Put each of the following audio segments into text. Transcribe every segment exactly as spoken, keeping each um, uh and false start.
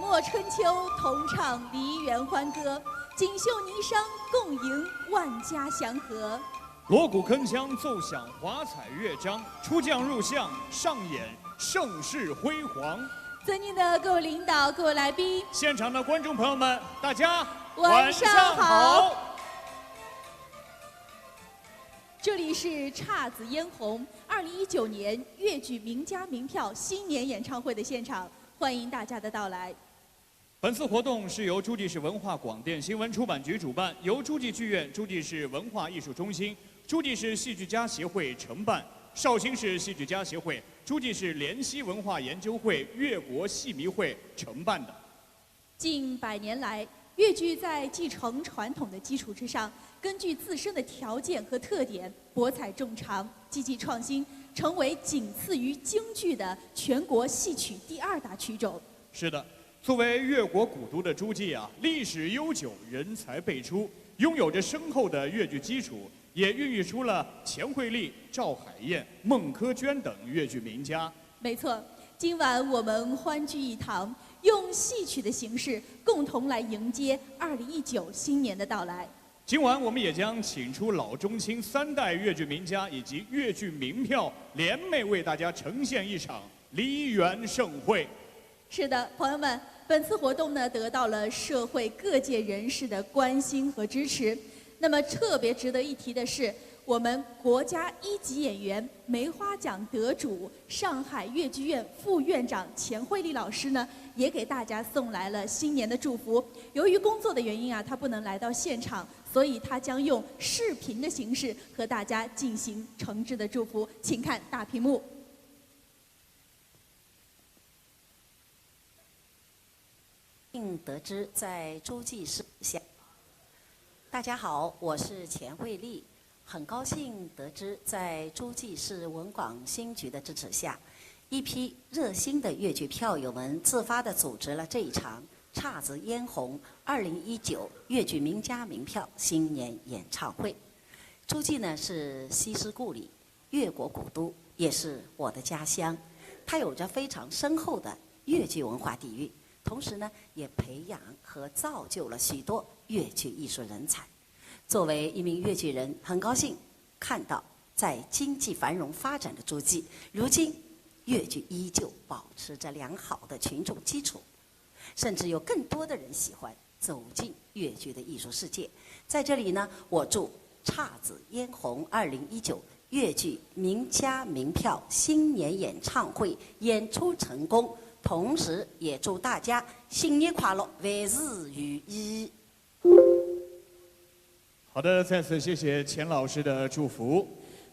墨春秋，同唱梨园欢歌，锦绣霓裳，共吟万家祥和。锣鼓铿锵奏响华彩乐章，出将入相，上演盛世辉煌。尊敬的各位领导、各位来宾，现场的观众朋友们，大家晚上好。这里是姹紫嫣红二零一九年越剧名家名票新年演唱会的现场，欢迎大家的到来。本次活动是由诸暨市文化广电新闻出版局主办，由诸暨剧院、诸暨市文化艺术中心、诸暨市戏剧家协会承办，绍兴市戏剧家协会、诸暨市联西文化研究会、越国戏迷会承办的。近百年来，越剧在继承传统的基础之上，根据自身的条件和特点，博采众长，积极创新，成为仅次于京剧的全国戏曲第二大曲种。是的，作为越国古都的诸暨啊，历史悠久，人才辈出，拥有着深厚的越剧基础，也孕育出了钱惠丽、赵海燕、孟珂娟等越剧名家。没错，今晚我们欢聚一堂，用戏曲的形式共同来迎接二零一九新年的到来。今晚我们也将请出老中青三代越剧名家以及越剧名票联袂为大家呈现一场梨园盛会。是的，朋友们，本次活动呢得到了社会各界人士的关心和支持。那么特别值得一提的是，我们国家一级演员、梅花奖得主、上海越剧院副院长钱惠丽老师呢，也给大家送来了新年的祝福。由于工作的原因啊，他不能来到现场，所以他将用视频的形式和大家进行诚挚的祝福。请看大屏幕。幸得知在诸暨市下。大家好，我是钱惠丽，很高兴得知在诸暨市文广新局的支持下，一批热心的越剧票友们自发地组织了这一场姹紫嫣红二零一九越剧名家名票新年演唱会。诸暨呢是西施故里，越国古都，也是我的家乡。它有着非常深厚的越剧文化底蕴，同时呢，也培养和造就了许多越剧艺术人才。作为一名越剧人，很高兴看到在经济繁荣发展的诸暨，如今越剧依旧保持着良好的群众基础，甚至有更多的人喜欢走进越剧的艺术世界。在这里呢，我祝姹紫嫣红二零一九越剧名家名票新年演唱会演出成功，同时也祝大家新年快乐，万事如意。好的，再次谢谢钱老师的祝福。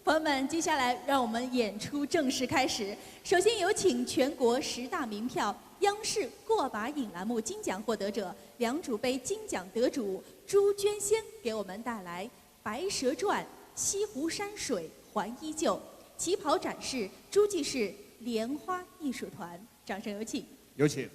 朋友们，接下来让我们演出正式开始。首先有请全国十大名票、央视过把瘾栏目金奖获得者、梁祝杯金奖得主朱娟仙给我们带来《白蛇传》《西湖山水还依旧》，旗袍展示诸暨市莲花艺术团。掌声有请。有请。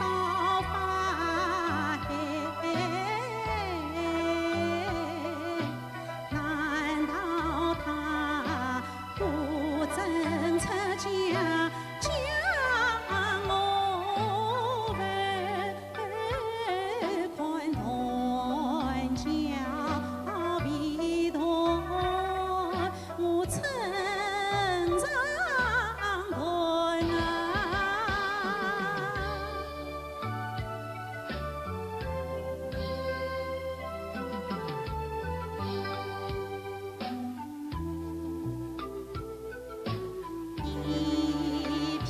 到法海，难道他不曾出家，将我们看断桥被断，我怎样断啊？一片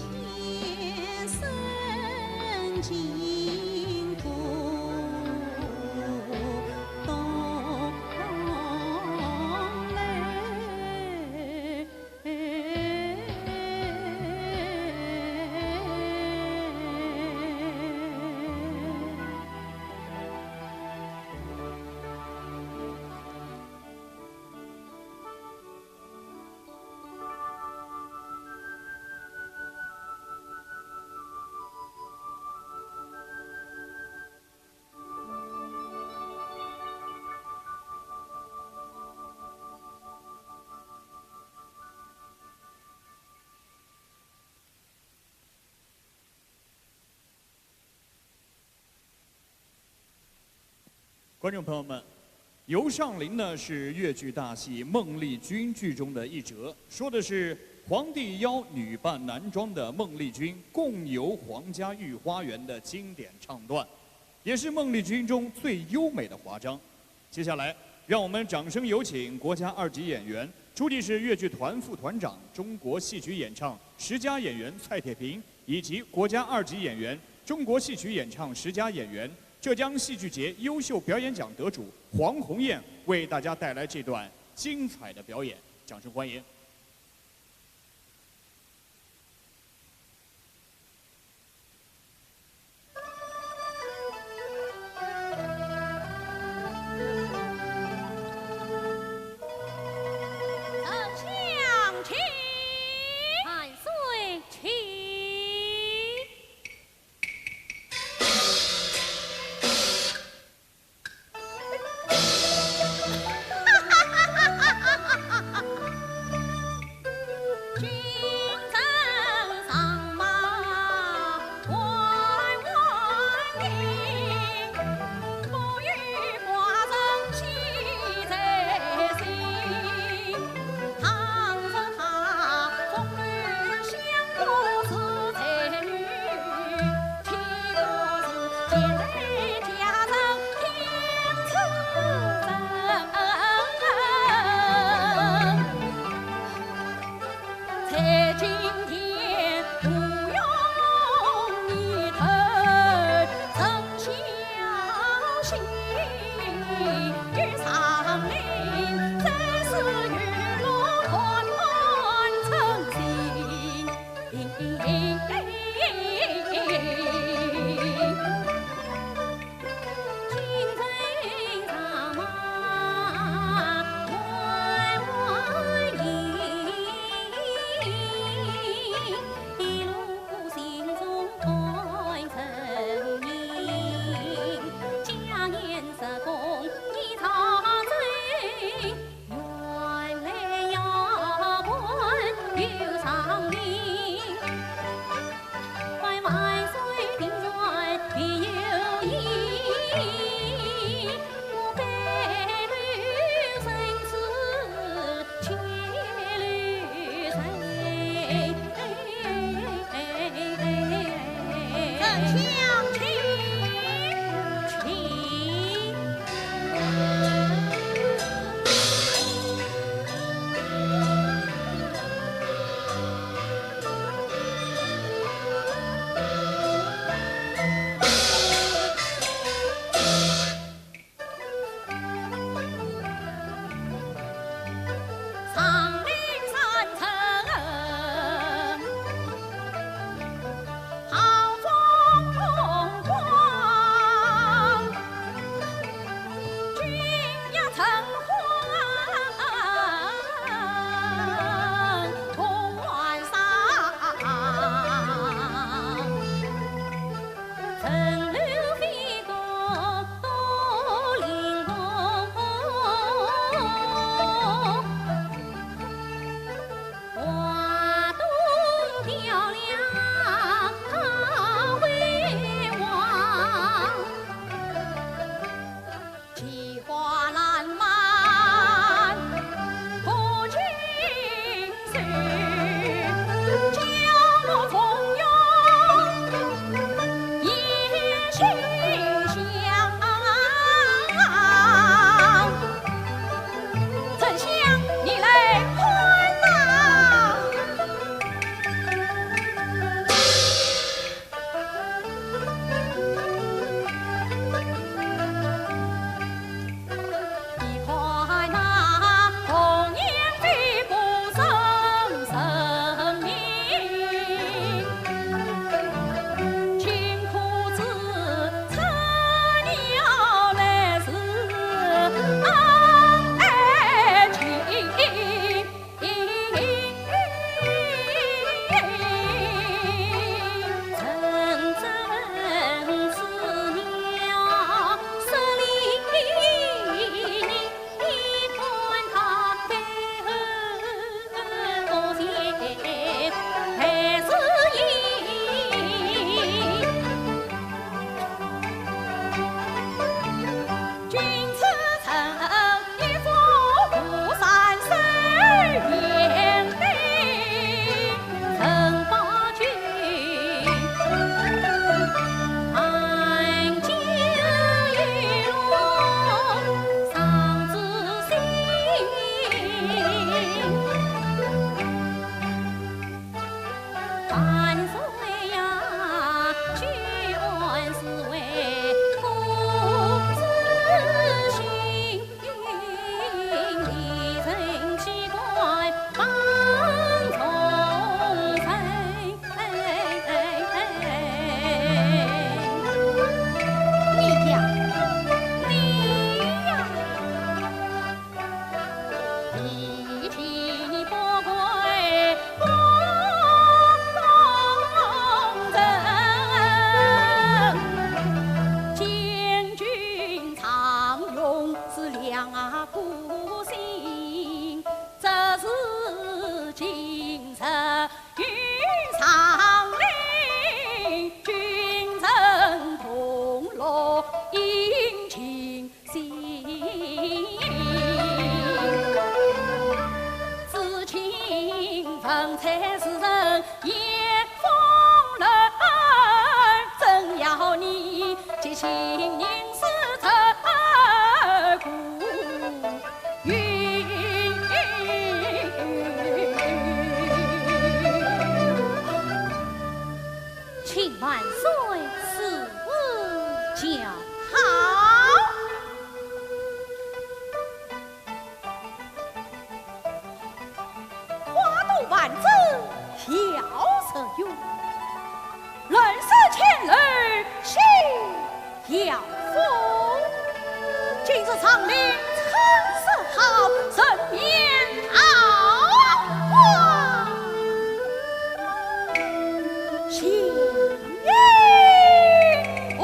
深情不懂泪。 观众朋友们，《游上林》呢是越剧大戏《孟丽君》剧中的一折，说的是皇帝邀女扮男装的孟丽君共游皇家御花园的经典唱段，也是《孟丽君》中最优美的华章。接下来，让我们掌声有请国家二级演员、初级市越剧团副团长、中国戏曲演唱十佳演员蔡铁平，以及国家二级演员、中国戏曲演唱十佳演员、浙江戏剧节优秀表演奖得主黄红艳为大家带来这段精彩的表演，掌声欢迎。 丞相请。万岁请。请万岁赐教。好。 花都万紫飘若云，乱石千楼星耀风。今日长令春色好，人面桃花新红。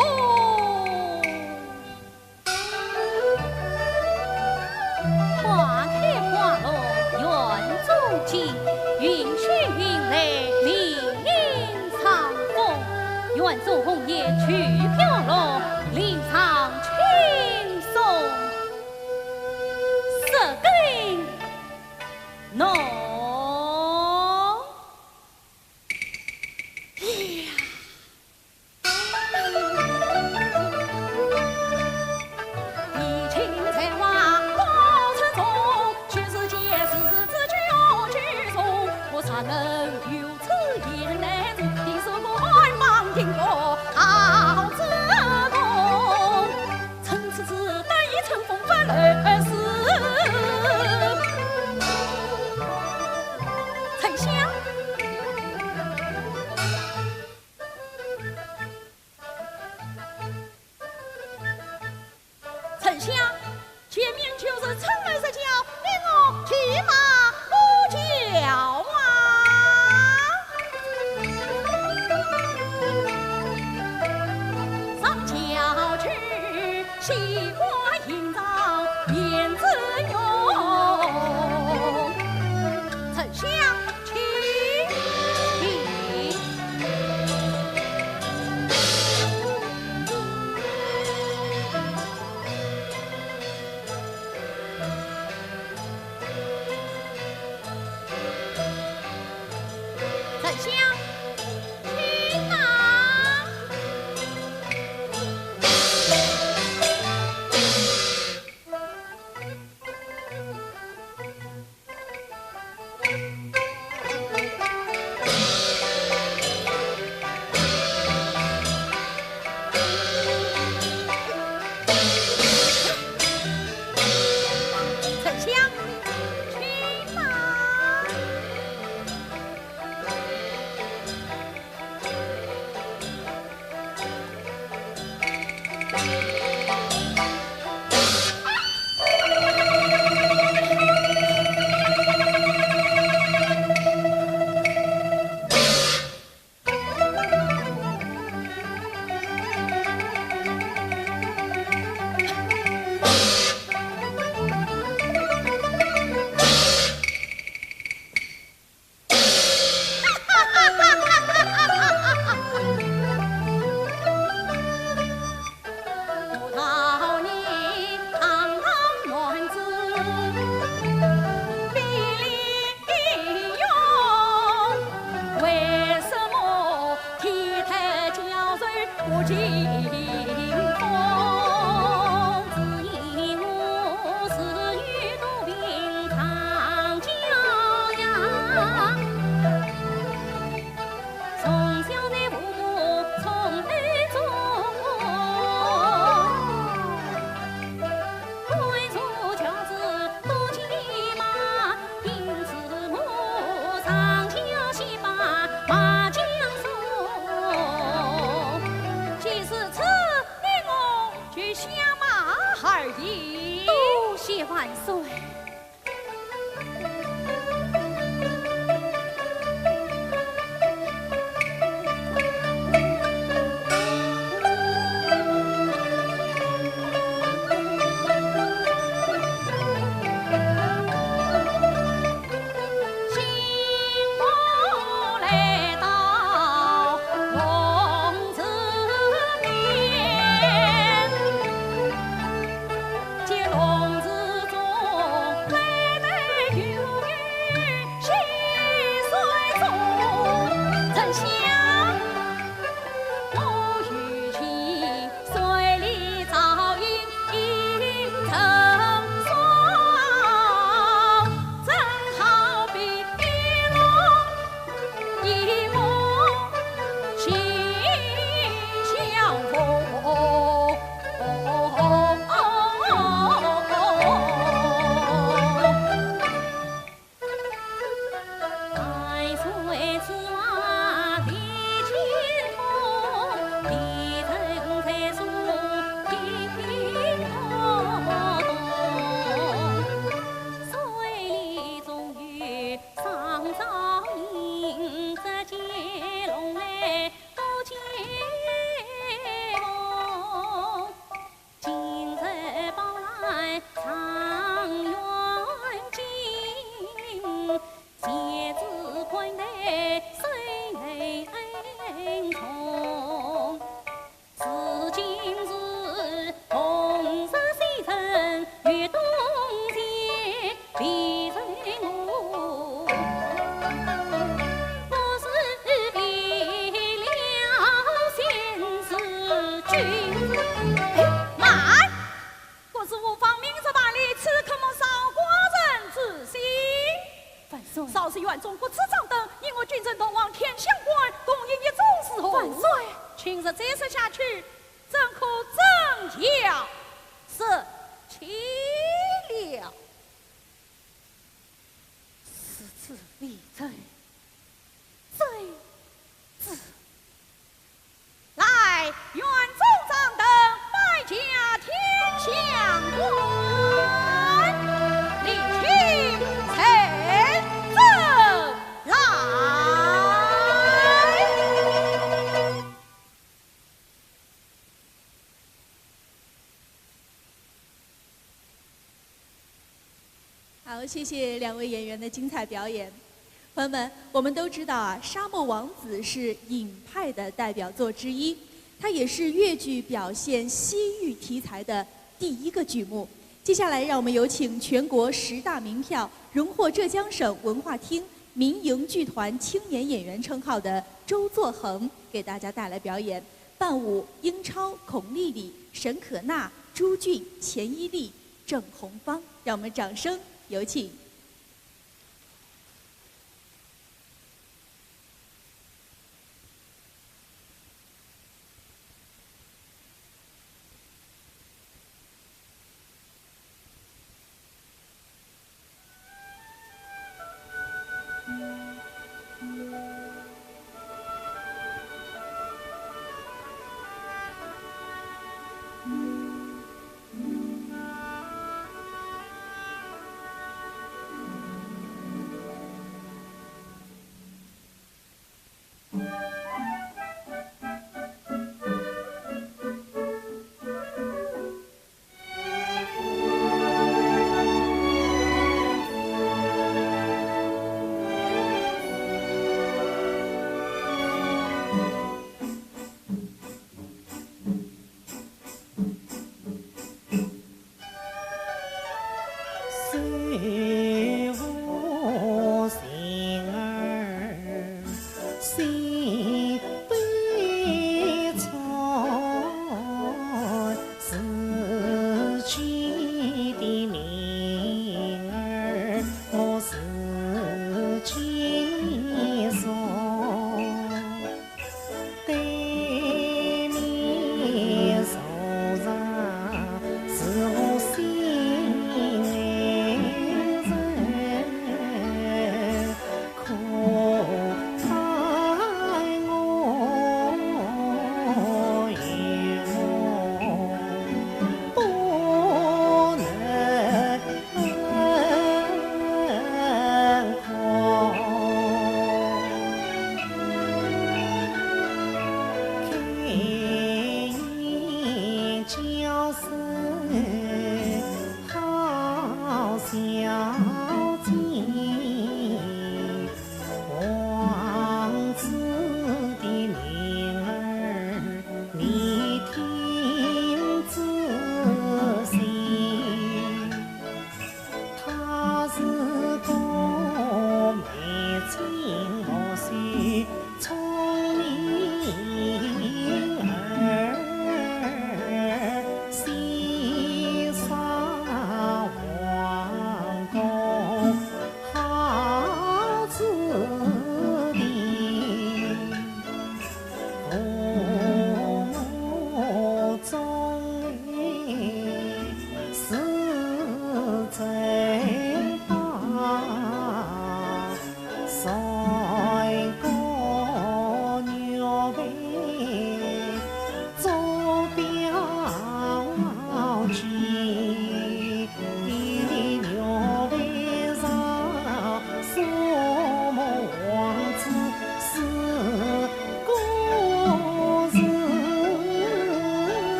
花开花落院中景，云飞云来明影长风。院中红叶去飘落，林场青松色更浓。 沉香。 沉香，前面就是春来日脚，你我骑马过桥啊。上桥去，西关迎上燕子勇。沉香，请。 沉香，请啊。 沉香，请啊。 既是此，你我就下马而行。多谢万岁。哎，慢！国主无方明日办理，此刻莫扫寡人之兴。万岁！少时园中国子张灯，引我君臣同往天香馆共饮一盅，如何？万岁！今日再说下去，怎可整夜食期了？ 是子非贼，贼子。来，园中张灯，摆驾天香馆，礼请圣旨来。 好，谢谢两位演员的精彩表演。朋友们，我们都知道啊，《沙漠王子》是尹派的代表作之一，它也是越剧表现西域题材的第一个剧目。接下来，让我们有请全国十大名票、荣获浙江省文化厅民营剧团青年演员称号的周作恒，给大家带来表演。伴舞英超、孔丽丽、沈可娜、朱俊、钱伊丽、 郑红芳，让我们掌声有请。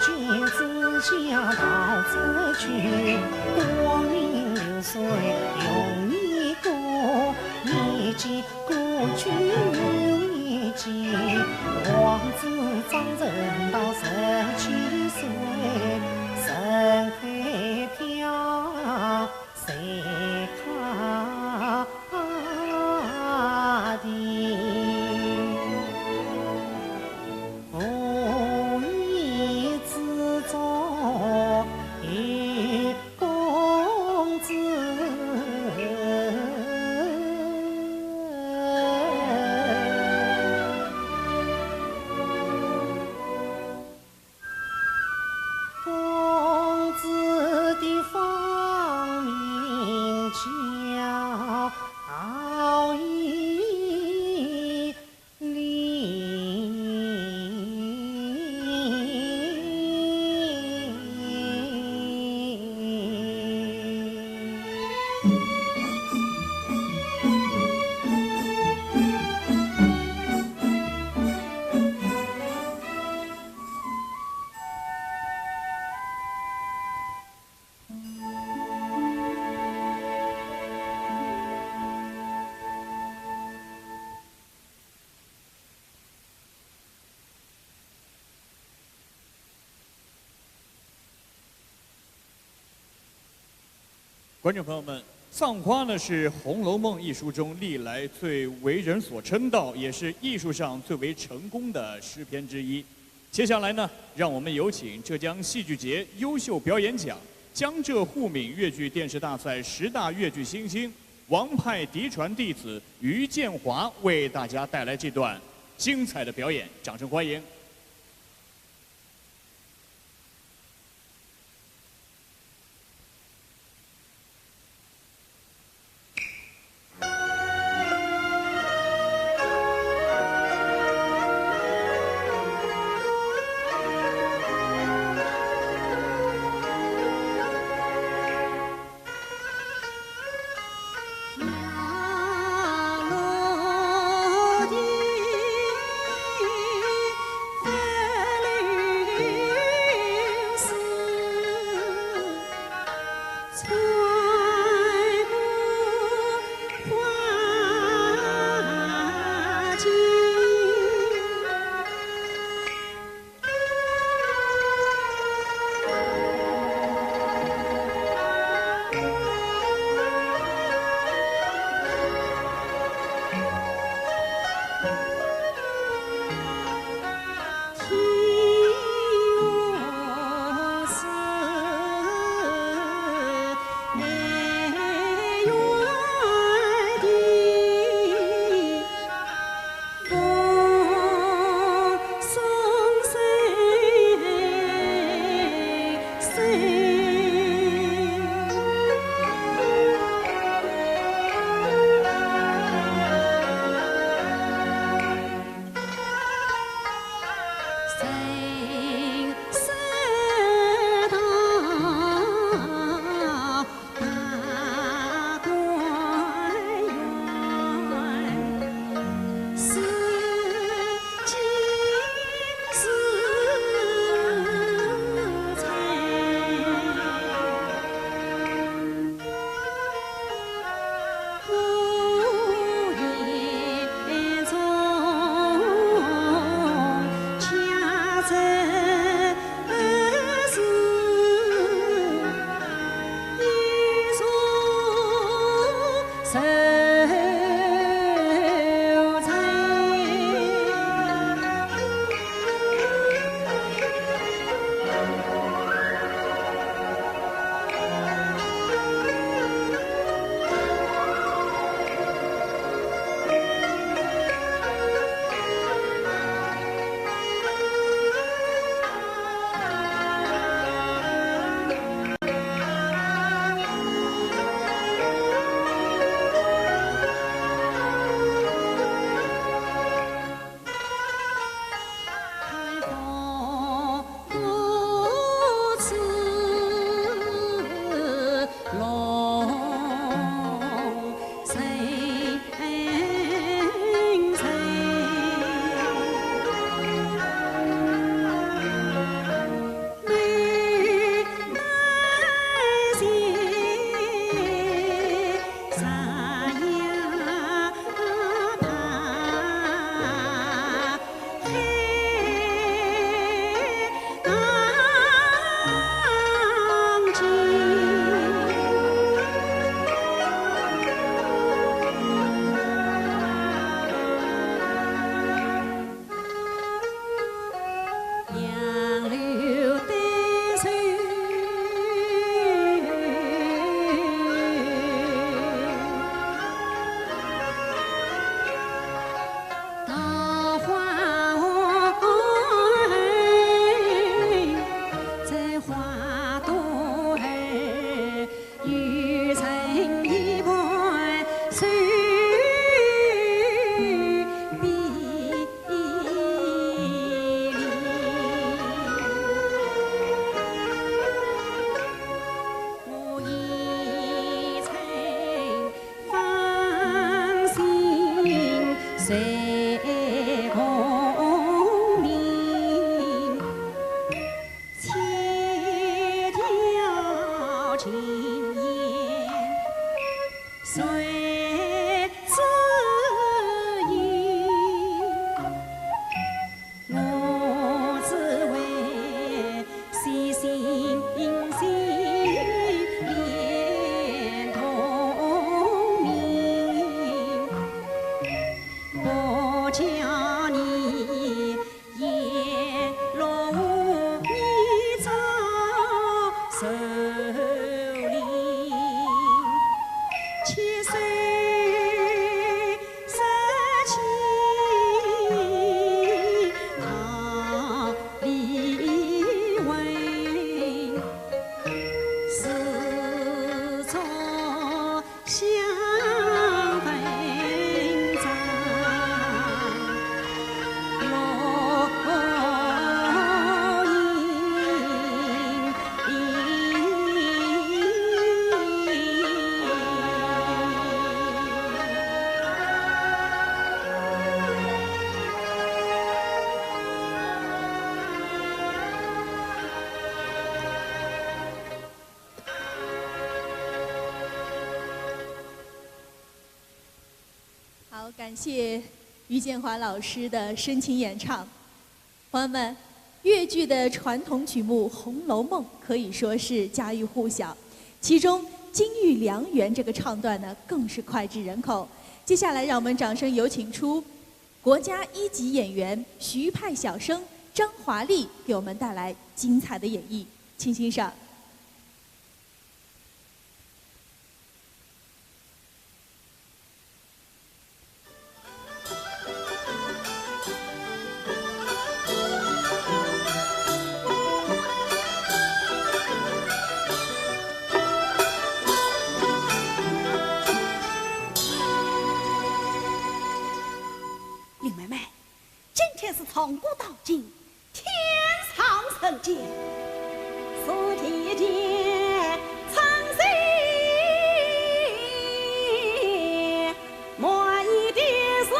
君子驾到此去，光阴流水容易过，你既故去无意见，王子张人到十七岁，人海飘。 谁看的？无意之中有公子。 公子的芳名叫赵以礼。 观众朋友们，《葬花》呢是《红楼梦》一书中历来最为人所称道，也是艺术上最为成功的诗篇之一。接下来呢，让我们有请浙江戏剧节优秀表演奖、江浙沪闽越剧电视大赛十大越剧新星、王派嫡传弟子于建华为大家带来这段精彩的表演，掌声欢迎。青烟随之移。我只为细心细念同名，不教你 叶落无你照愁林，千岁失起哪里问？自作 相分担，落英。好，感谢于建华老师的深情演唱。朋友们，越剧的传统曲目《红楼梦》可以说是家喻户晓，其中金玉良缘这个唱段呢，更是脍炙人口。接下来，让我们掌声有请出国家一级演员徐派小生张华丽，给我们带来精彩的演绎，请欣赏。 林妹妹，今天是从古到今，天上人间，是天间苍生满意的事。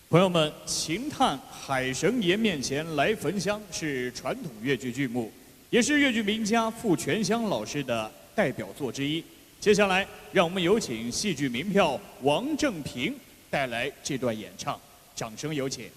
朋友们，秦汉海神爷面前来焚香是传统越剧剧目，也是越剧名家傅泉香老师的代表作之一。接下来，让我们有请戏剧名票王正平带来这段演唱，掌声有请。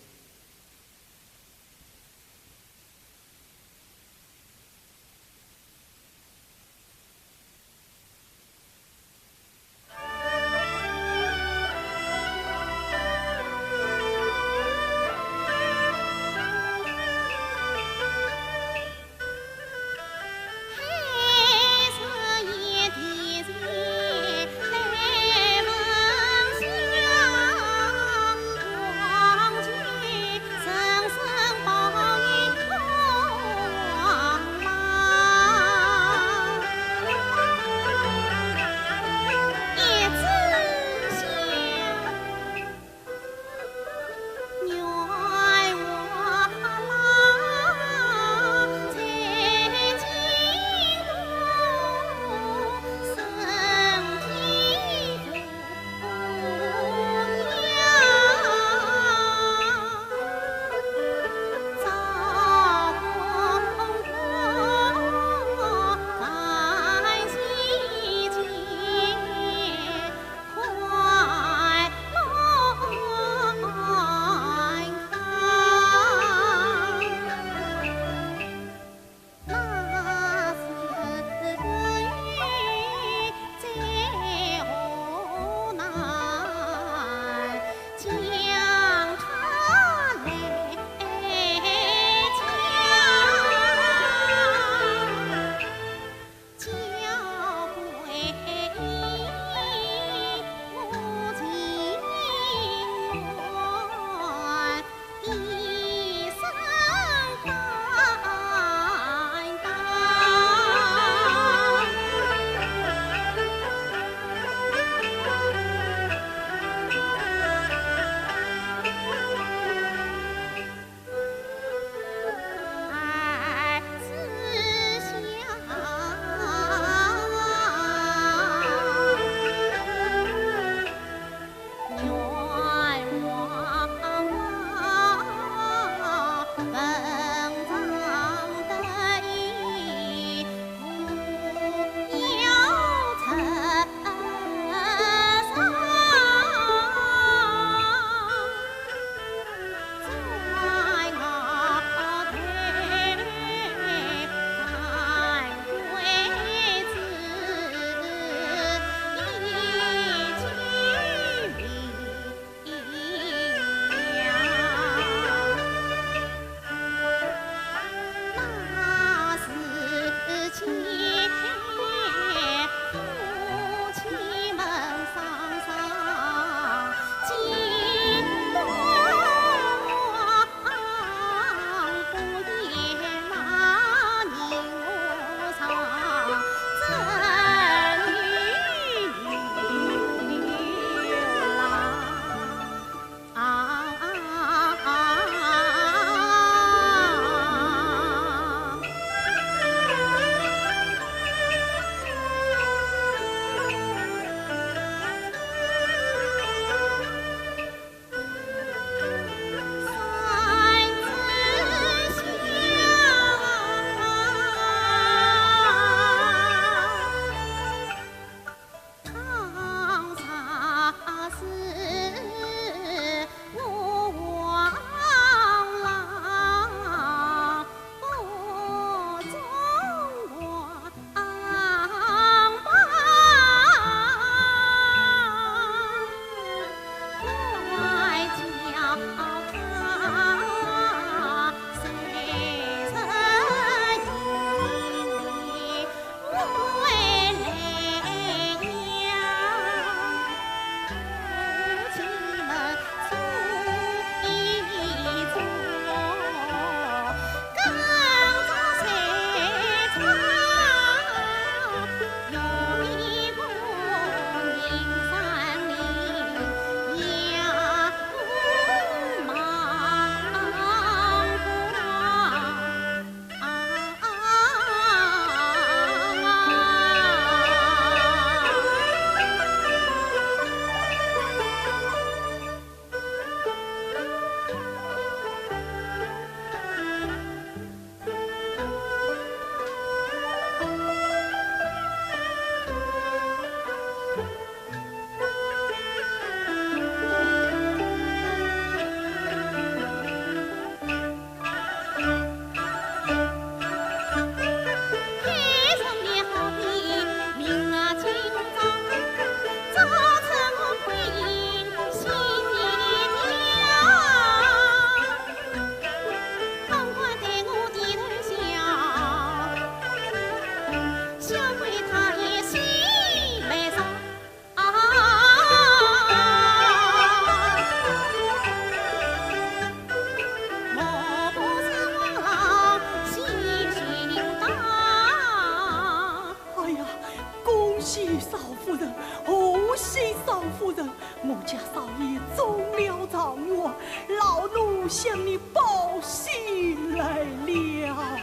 喜少夫人，哦，喜少夫人，我家少爷中了状元，老奴向你报喜来了。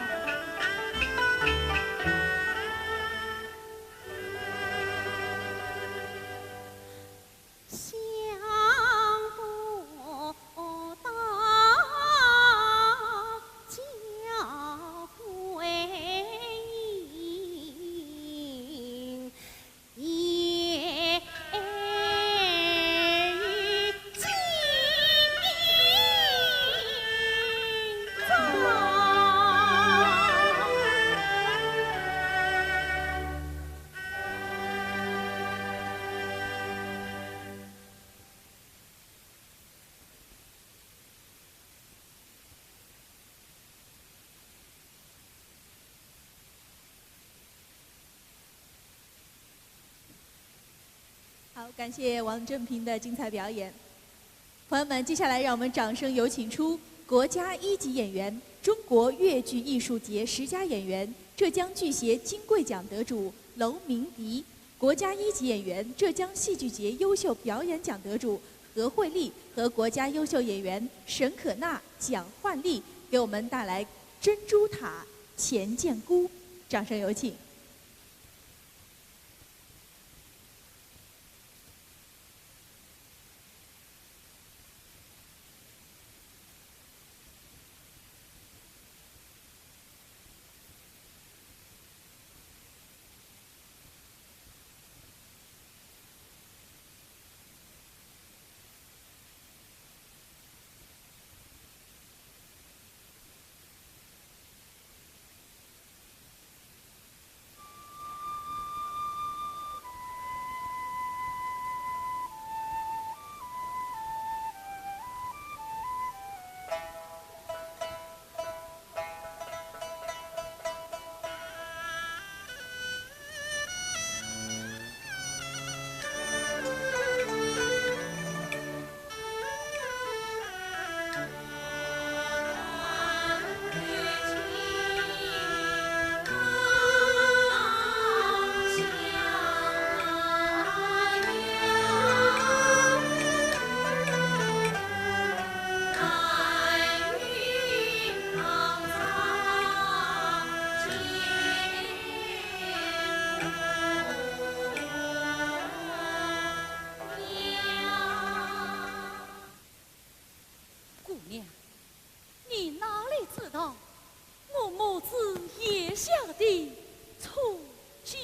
好，感谢王振平的精彩表演。朋友们，接下来让我们掌声有请出国家一级演员、中国越剧艺术节十佳演员、浙江剧协金桂奖得主楼鸣迪，国家一级演员、浙江戏剧节优秀表演奖得主何慧丽和国家优秀演员沈可娜、蒋焕丽，给我们带来《珍珠塔·钱建孤》。掌声有请。 姑娘，你哪里知道我母子眼下的处境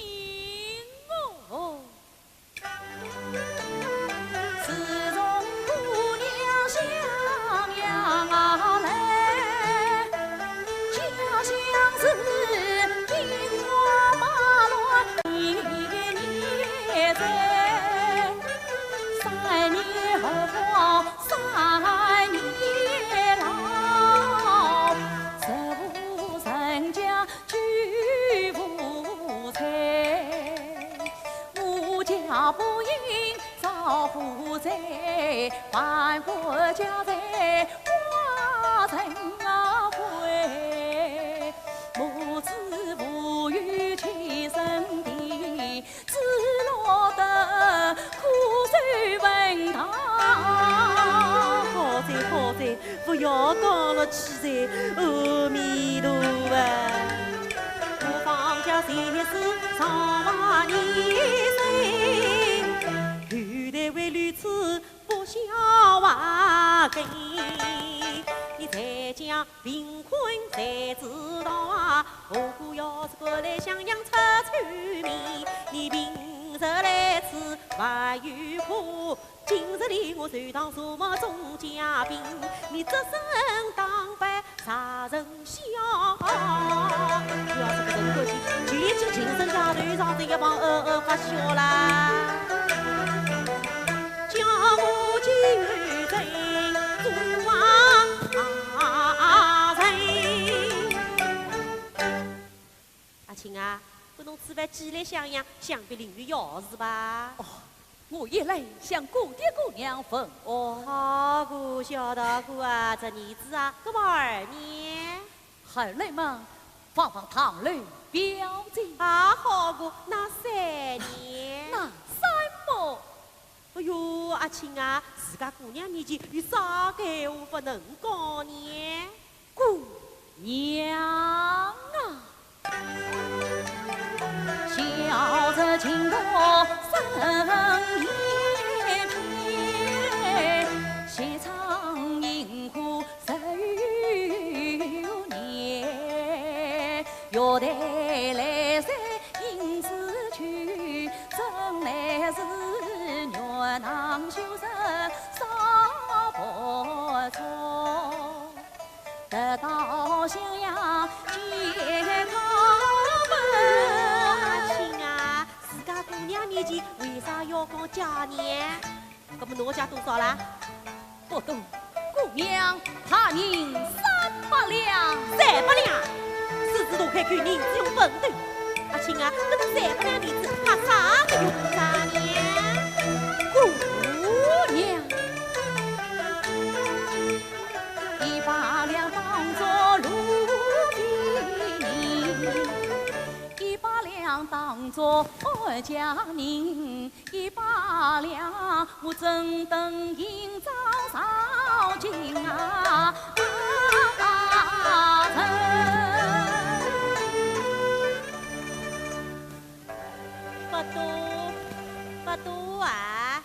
哦？ 好哉好哉，勿要讲了，去哉，阿弥陀佛。 哎呀，搿个人客气，就一记近身价头上这一帮，呃，呃，发笑啦。 阿卿啊，拨侬此番寄来襄阳，想必另有要事吧？哦，我也来向姑爹姑娘问安。好个，小道姑啊，侄儿子啊，搿么二呢？二来嘛，望望堂楼表姐。啊，好个，那三呢？阿卿啊，自家姑娘面前有啥个闲话不能讲呢？姑娘啊！阿卿啊，自家姑娘面前为啥要讲价呢？ 那么侬要价多少啦？不多，姑娘，白银三百两。三百两？狮子大开口，银子用畚斗。阿卿啊，搿侬三百两银子，怕啥个用啥呢？姑娘。一百两当作路费银，一百两当作安家银， 一百两，我怎等银子烧尽啊！不多，不多啊！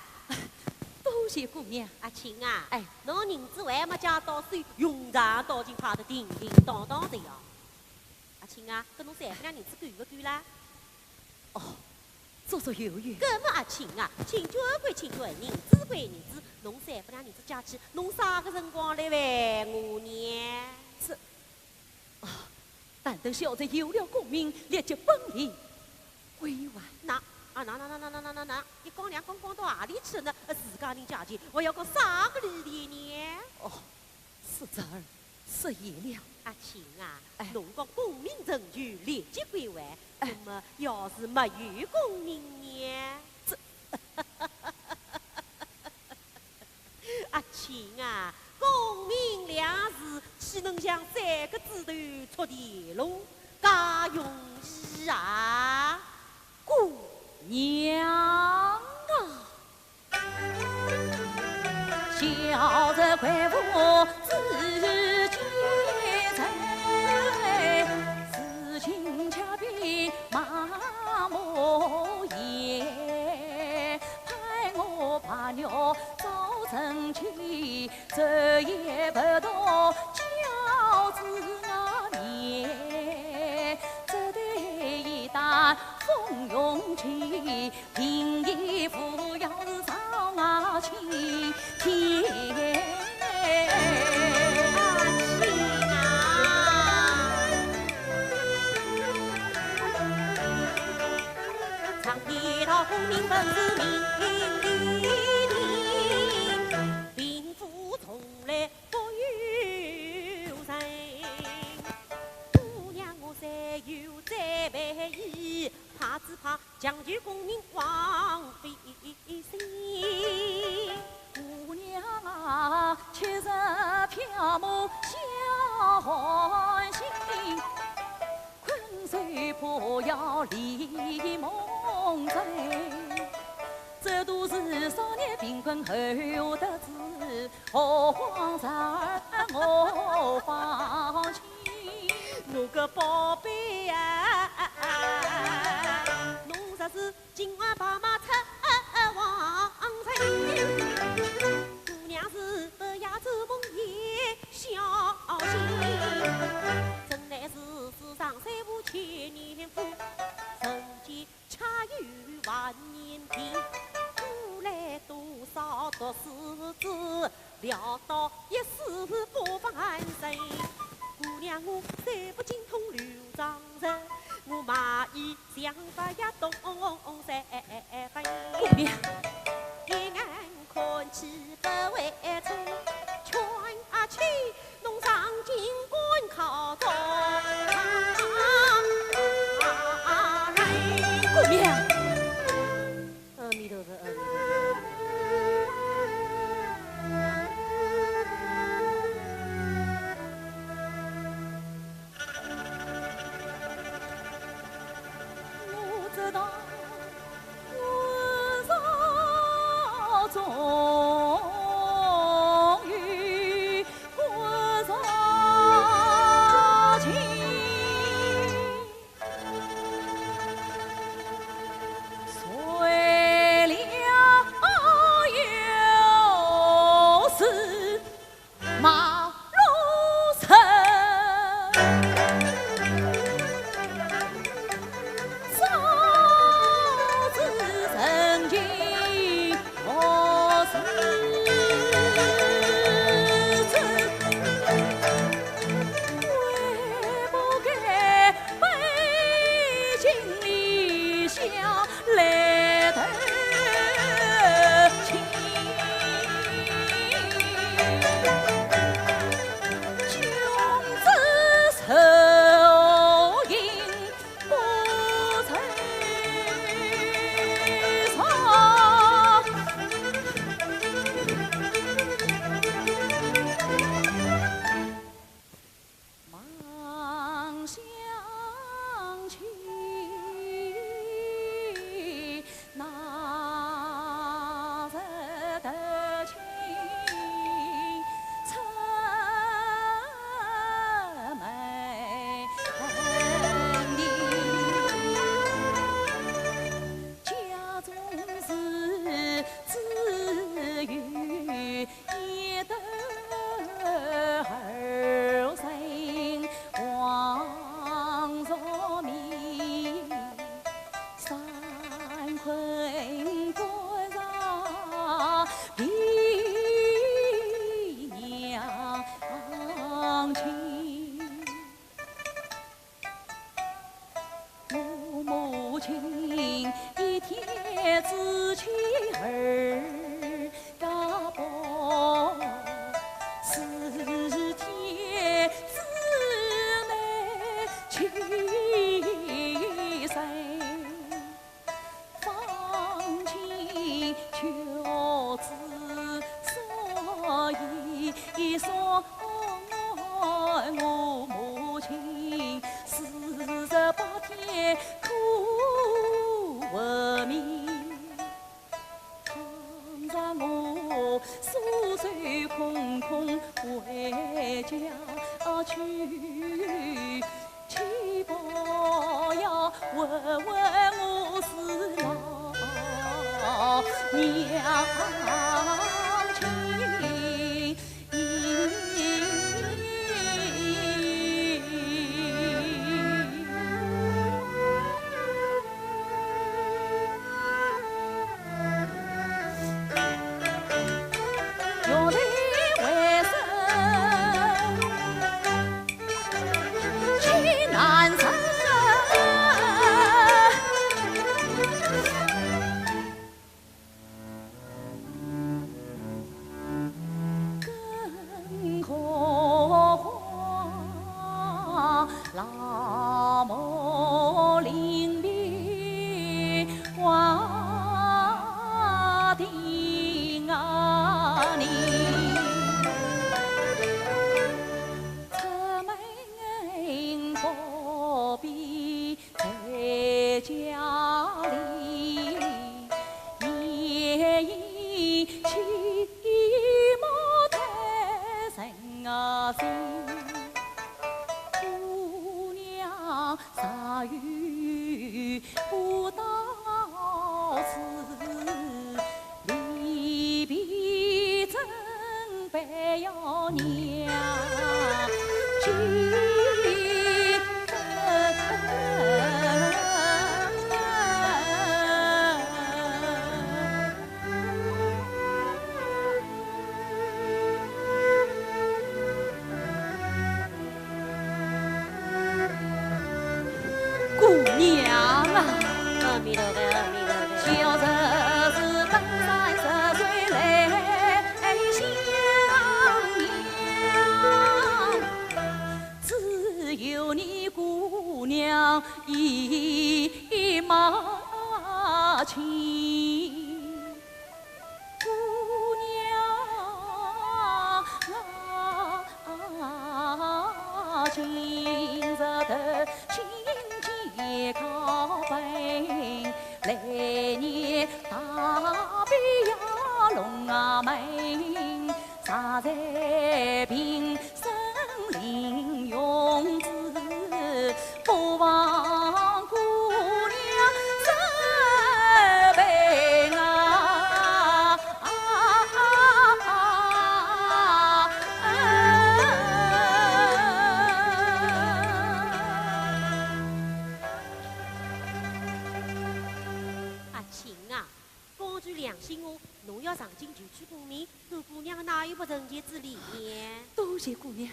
多谢姑娘。阿卿啊，哎。侬银子还没借到手，用场倒已经派得叮叮当当的呀。 阿卿啊，搿侬三百两银子够勿够啦？哦，足足有余。搿么阿卿啊，请求归请求，银子归银子，侬三百两银子借去，侬啥个辰光来还我呢？这，啊，但等小侄有了功名，立即本领归还。那，啊，那，那，那，一光两光光到何里去呢？呃，自家人借钱，还要讲啥个理由呢？哦，是侄儿 失言了。阿卿啊，哎。侬讲功名成就立即归还，哎。那么要是没有功名呢？这，阿卿啊，功名两字，岂能像三个字头戳地漏，介容易啊？姑娘啊！ 小侄跪伏至今，至今却比妈妈也。盼我白玉做成亲，这也不多叫子啊面，这对一旦风云起， 平易扶摇是上啊青天。唱一道功名本是命定，贫富从来不由人。姑娘我虽有再配，怕只怕 强求功名枉费心。姑娘啊，却是漂泊小寒心，困守破窑里梦回。这都是少年贫困后得志，何况侄儿我方卿。我个宝贝啊，侬若是 今晚白马出王城，姑娘是不夜做梦也小心。真乃是世上三无千年夫，人间恰有万年情。古来多少读书子， 潦倒一世不翻身。姑娘我虽不精通柳庄人，我马衣相法也懂三分。姑娘。一眼看去不为错，劝阿卿侬上京赶考中。姑娘。 阿弥陀佛，阿弥陀佛。一马情，姑娘啊，今日得亲见高本，来年大比要龙啊门。 常在平生临用之，不忘姑娘这般啊。阿卿啊，讲句良心话，侬要上京求娶姑娘， 做姑娘哪有不成全之理呢？多谢姑娘。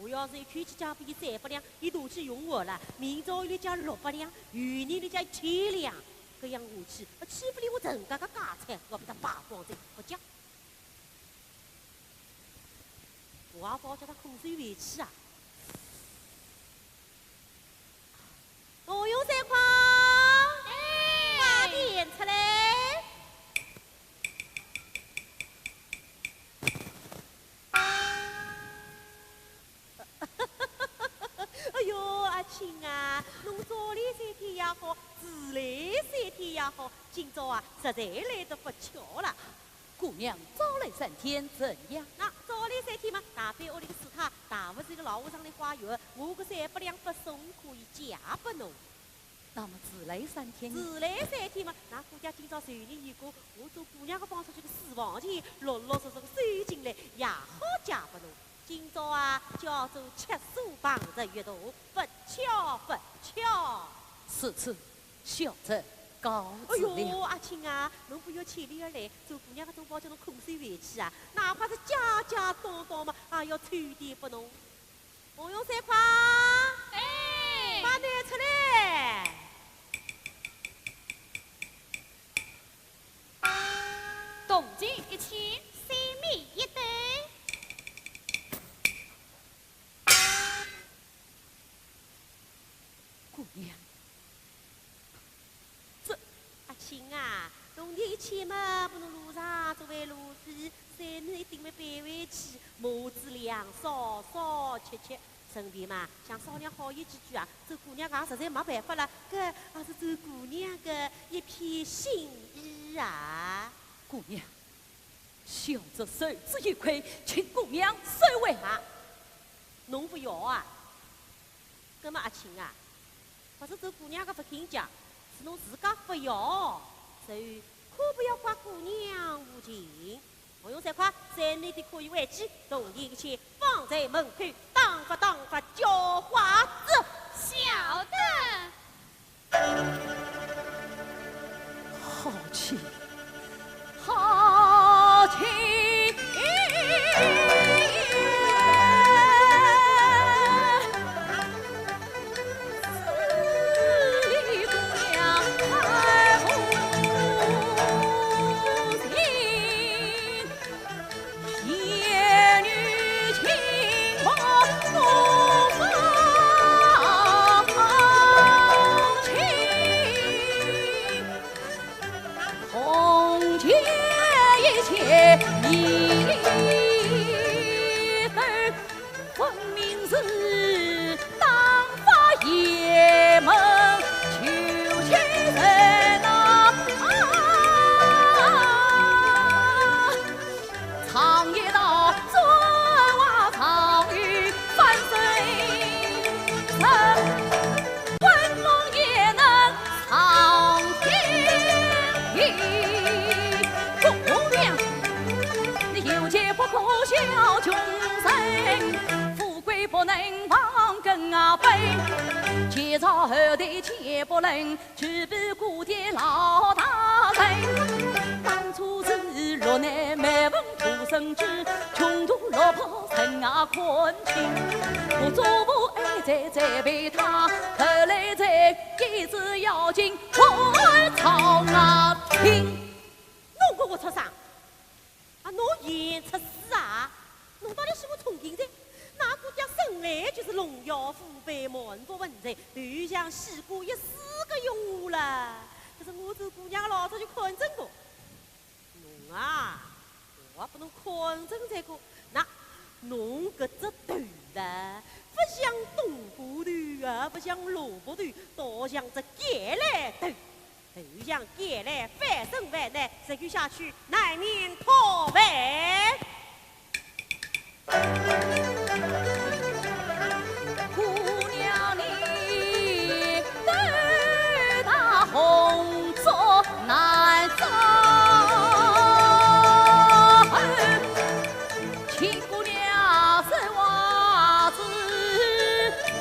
我要是一口气借拨伊三百两，伊大气用完了，明朝伊来借六百两，后日来借一千两，搿样下去，啊，岂勿连我陈家个家产，我要拨伊败光哉，勿借。我也勿好叫伊空手回去啊。 红云、三块，哎，快点出来。哎哟，阿卿啊，侬早来三天也好，迟来三天也好，今朝啊，实在来得不巧了。 姑娘早来三天怎样？那早来三天嘛，大伯屋里个事体，大伯是个老和尚来化缘，我搿三百两不送可以借拨侬。那么迟来三天呢？迟来三天嘛，那姑娘今朝随你一个，我做姑娘个帮出去个私房钱，陆陆续续个收进来，也好借拨侬。今朝啊，叫做吃素碰着月洞，不巧不巧。如此， 小侄告辞了。哎哟，阿卿啊，侬不远千里而来，做姑娘个总勿好叫侬空手回去啊，哪怕是借借当当嘛，也要凑点拨侬。红云、三块，哎，快点出来。铜钿一千，小米一斗。 姑娘，这……阿卿啊，铜钿一千嘛，拨侬路上作为路费，三日一顿么搬回去，母子俩少少吃吃，顺便嘛，想商量好一几句啊，做姑娘也实在没办法了，搿也是做姑娘个一片心意啊。姑娘， 小侄受之有愧，请姑娘收回。啊，侬勿要啊？葛末阿卿啊，勿是做姑娘个勿肯讲，是侬自家勿要，所以可不要怪姑娘无情。红云、三块，三日的可以回去，铜钿一千放在门口，打发打发叫花子。晓得。 好气，好气！侬个活畜生！啊，侬现出世啊？侬到底是我聪明人，大姑娘生来就是龙耀虎背，满腹文才，头像西瓜一世个用武了。可是我做姑娘老早就看准过。侬啊，我也拨侬看准才个，那侬搿只头啦，勿像冬瓜头啊，勿像萝卜头，倒像只橄榄头。 头像橄榄翻身为难，再继续下去难免讨饭。姑娘你，斗大红烛难照。请姑娘手挽子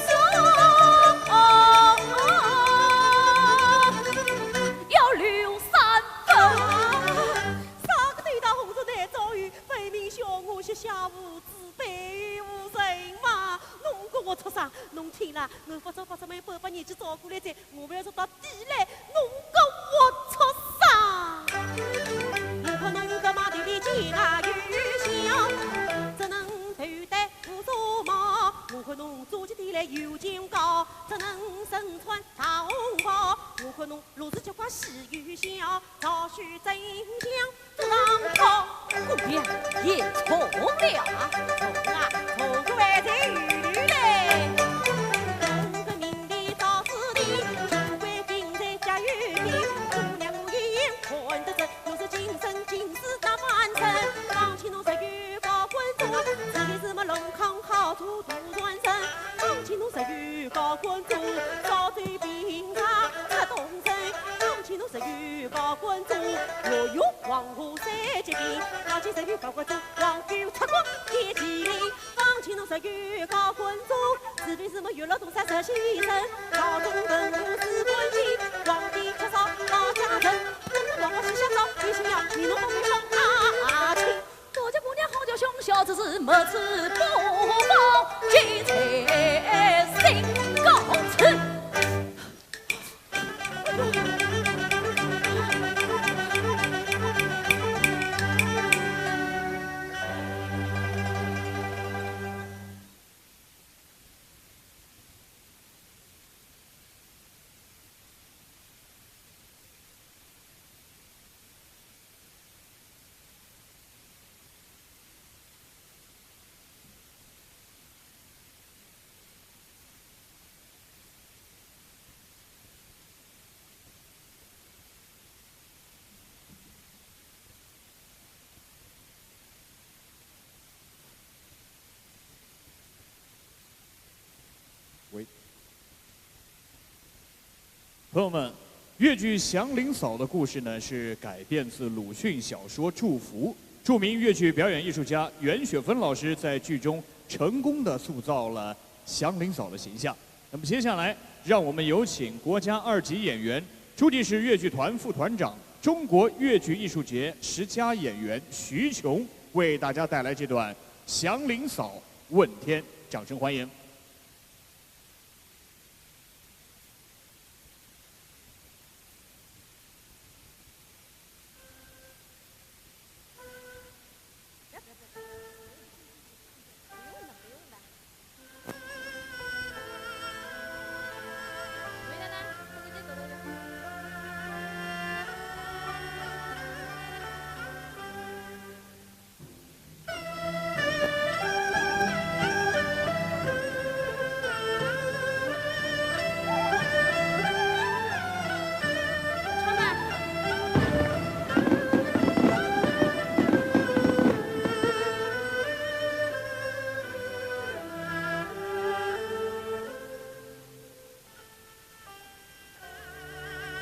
手，要留三分。啥个斗大红烛难照哟，分明小我膝下无子，背无人嘛。侬个活畜生，侬听了，我发作发作没半把年纪照过来哉， 我覅说到底来，侬个活畜生！我看侬个马蹄里尖啊又小，只能头戴乌纱帽。我看侬做起事来有劲高，只能身穿大红袍。我看侬路子结棍势又小，赵许真想 做上错，姑娘也错了。错啊，错个还在后头嘞。我个命里早死的，富贵病在家有的，姑娘我一眼看得准，又是今生今世难翻身。方卿侬十月高官做，这里是么龙康好做大官人。方卿侬十月高官做，早走平常出东身。方卿侬十月高官做，落月 黄河三结冰，方卿十月高官做，黄狗出国见麒麟。方卿侬十月高官做，是非是么有了东山十先生，朝中文武四官清，皇帝缺少老家人。等我老婆西夏招，有心要你侬帮我说啊，亲。多谢姑娘好叫凶小子是没吃不饱，金财心高处。 喂。朋友们，越剧《祥林嫂》的故事呢，是改编自鲁迅小说《祝福》。著名越剧表演艺术家袁雪芬老师在剧中成功地塑造了祥林嫂的形象。那么接下来，让我们有请国家二级演员、诸暨市越剧团副团长、中国越剧艺术节十佳演员徐琼为大家带来这段《祥林嫂》。 问天，掌声欢迎。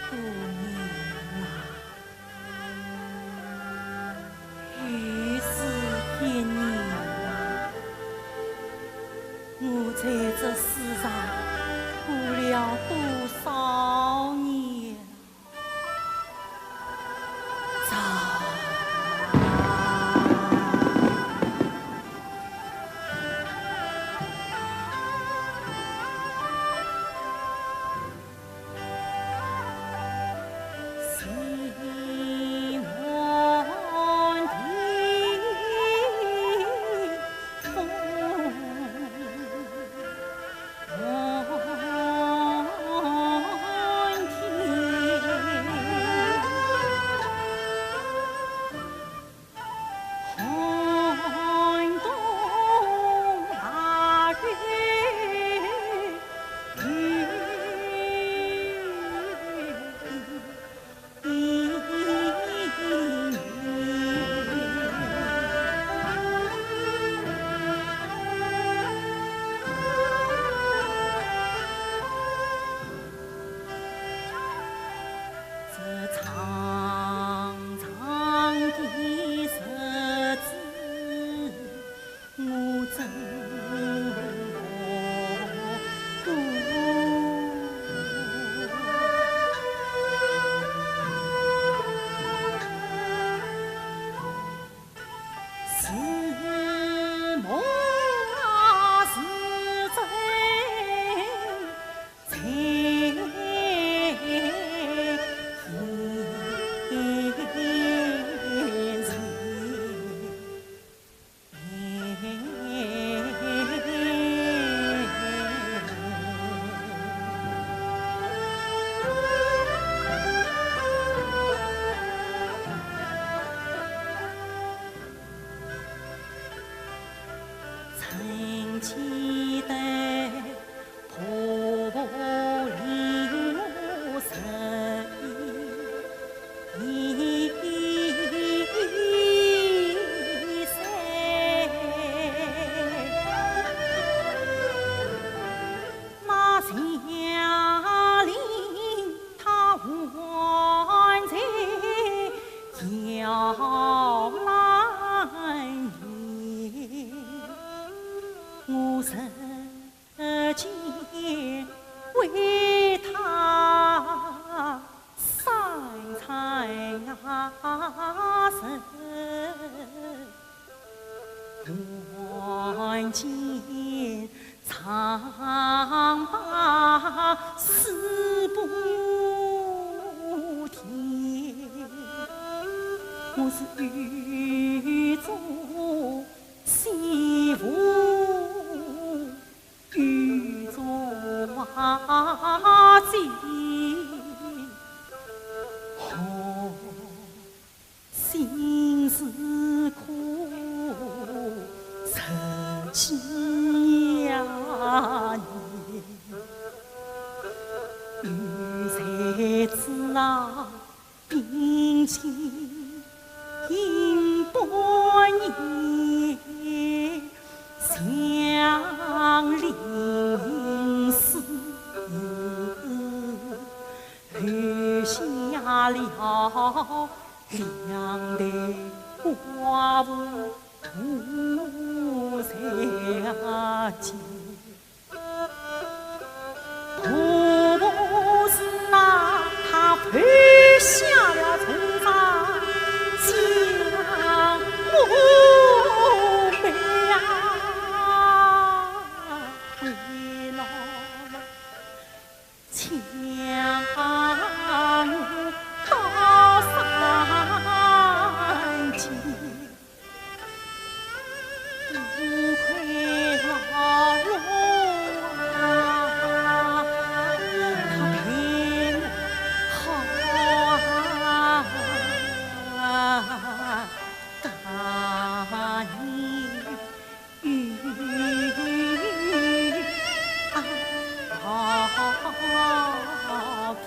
姑娘啊，又是一年啊，我在这世上过了多少年啊？我是雨中西湖，雨中花季，何心事苦，人寄呀念。雨在枝桠 冰清波纹，像淋湿留下了两代寡妇独在街。 不是那他拍下了重伤将我背啊，为了将我高山间。 不愧老龙啊，他陪我好啊，大年与啊，好天。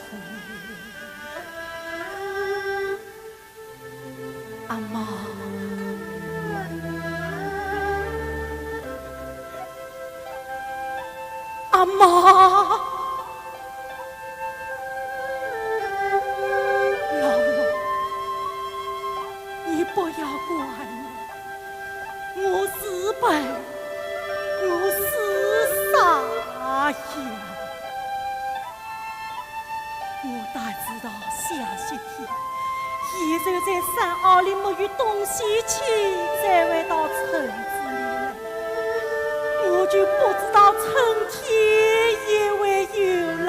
阿妈，阿妈，老龙，你不要怪我，我是笨，我是傻呀。 我哪知道下雪天，野兽在山坳里没有东西吃，才会到村子里来。我就不知道春天也会有了。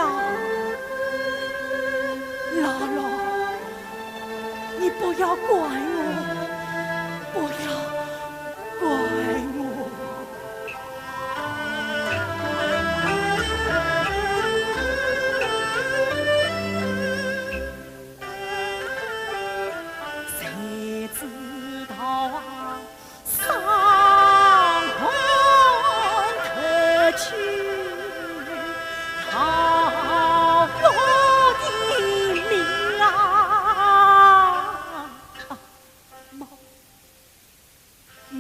老龙，你不要怪我，不要怪我。 谁知道啊，伤痕褪去，桃花的命啊！啊， 雨，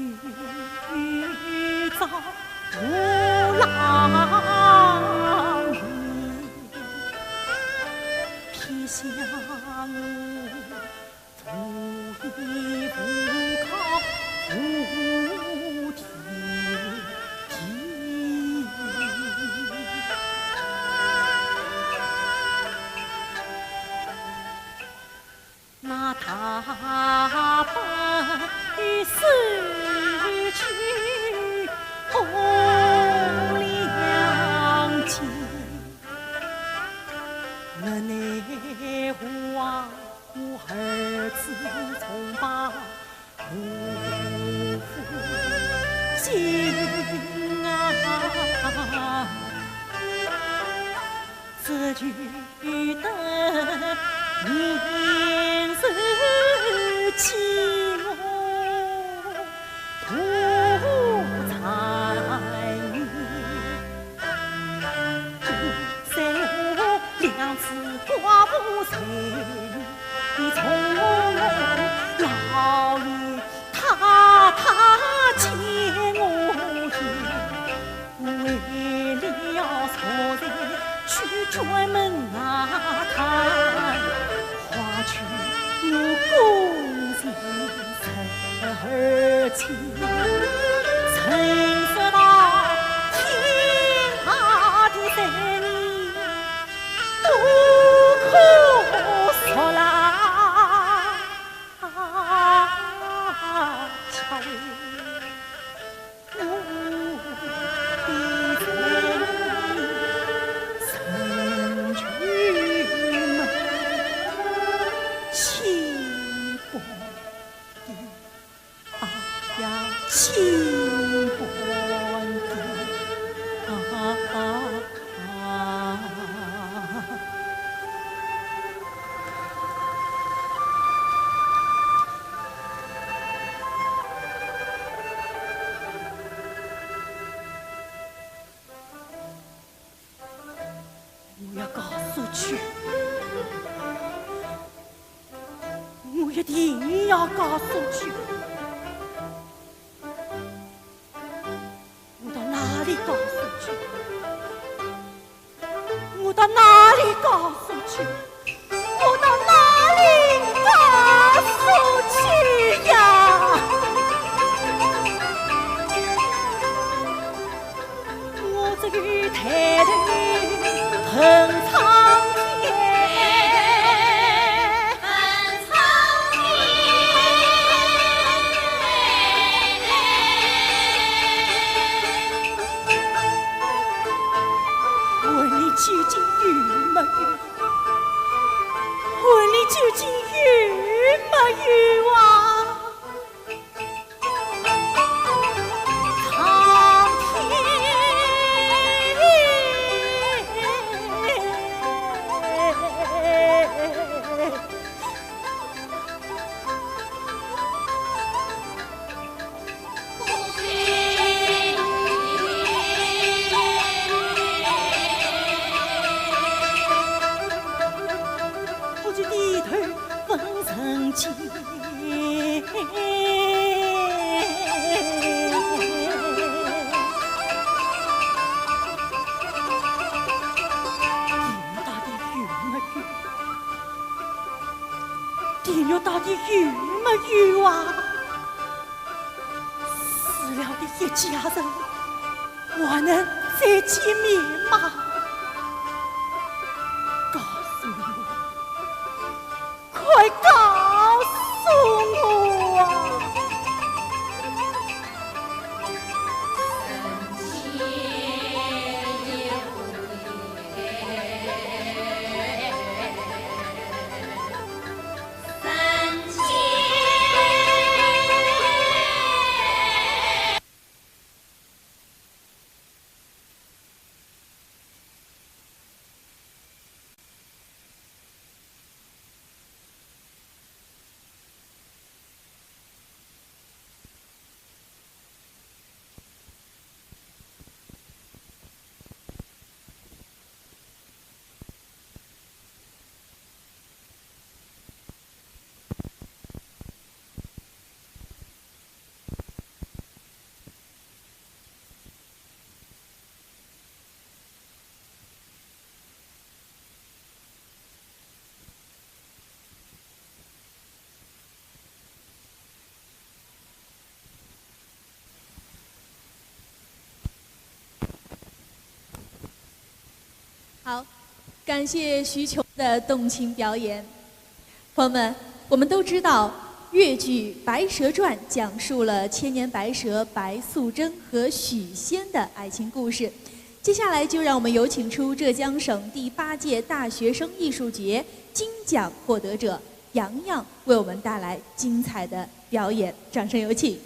雨中无浪，偏向我，无依无靠，无天地。 那大伯与死去红两肩，我奈何啊，我儿子从把我父亲啊，这就 得年日寂寞不在你，在我两子寡妇谁从老爷 太太见我也，为了坐在书卷门外看，花去我孤身十二千，曾说到天下的人，不可说啦。 啊，心肝啊。我要告诉去，我一定要告诉去。 我到哪里告诉去？我到哪里告诉去？我到哪里告诉去呀？我这个抬头很苍天。 问你究竟有没有？问你究竟有没有啊？苍天！ 我就低头问人间。 地狱到底有没有啊？死了的一家人还能再见面吗？告诉我，快告诉我啊！好，感谢徐琼的动情表演。朋友们，我们都知道越剧《白蛇传》讲述了千年白蛇白素贞和许仙的爱情故事。接下来就让我们有请出浙江省第八届大学生艺术节金奖获得者杨洋为我们带来精彩的表演，掌声有请。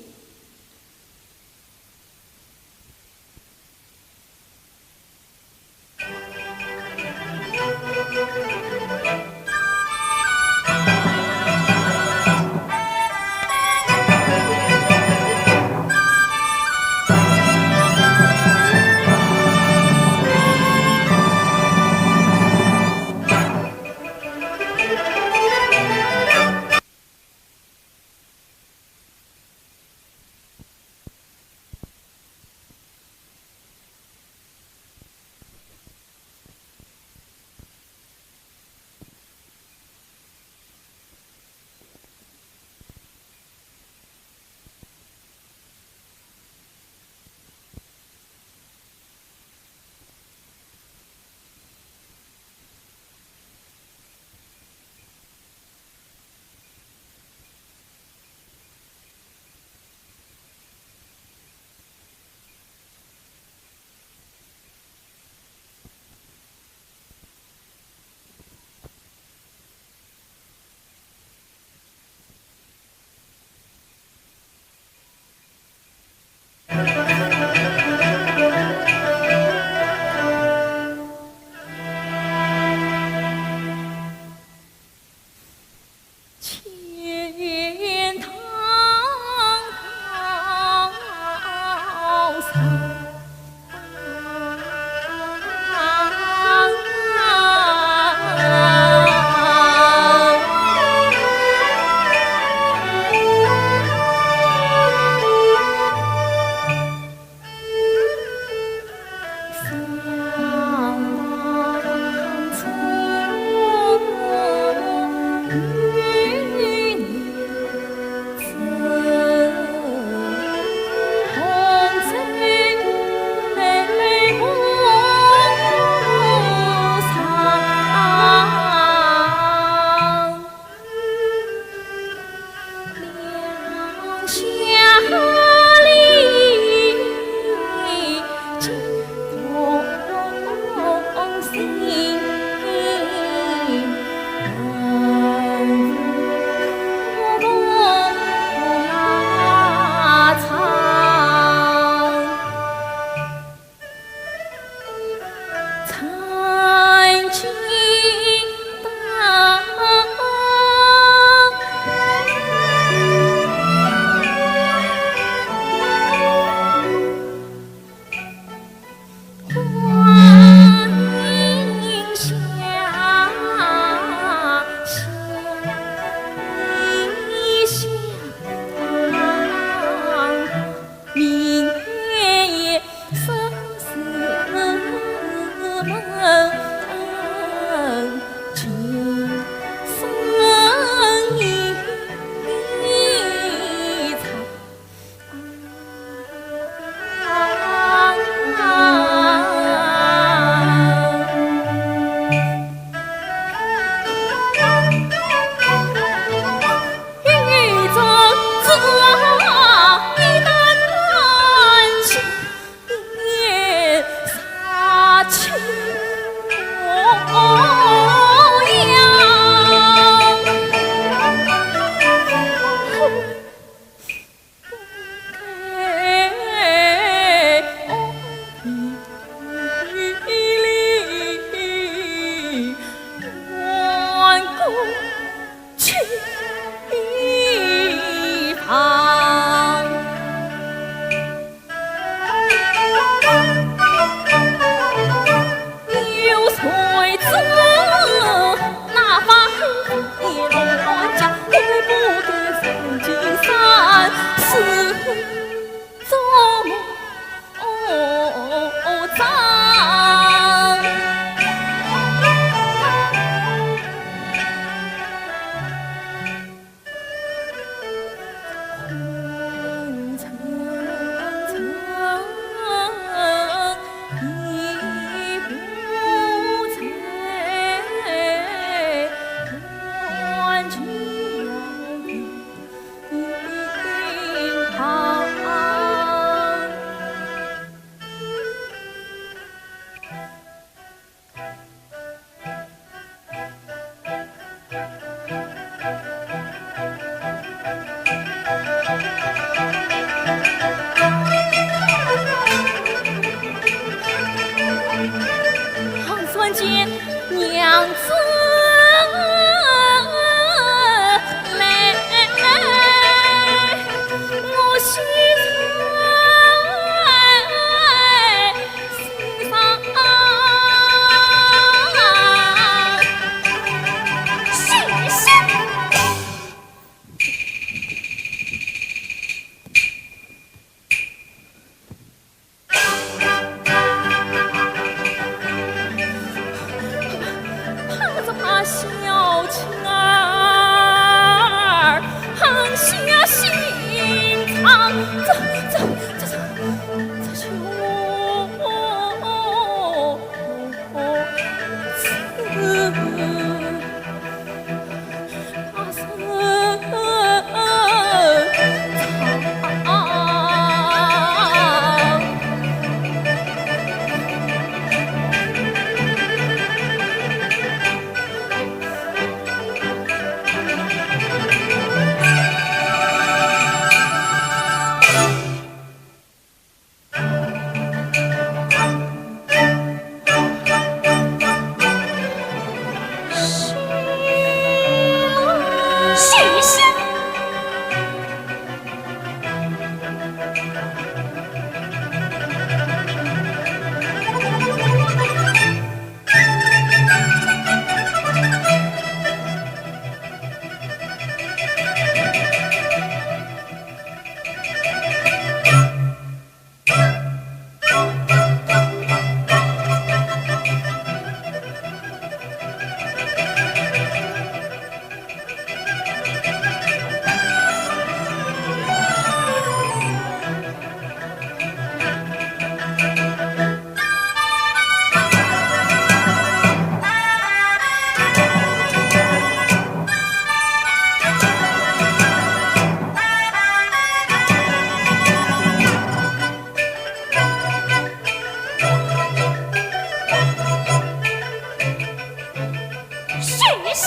谢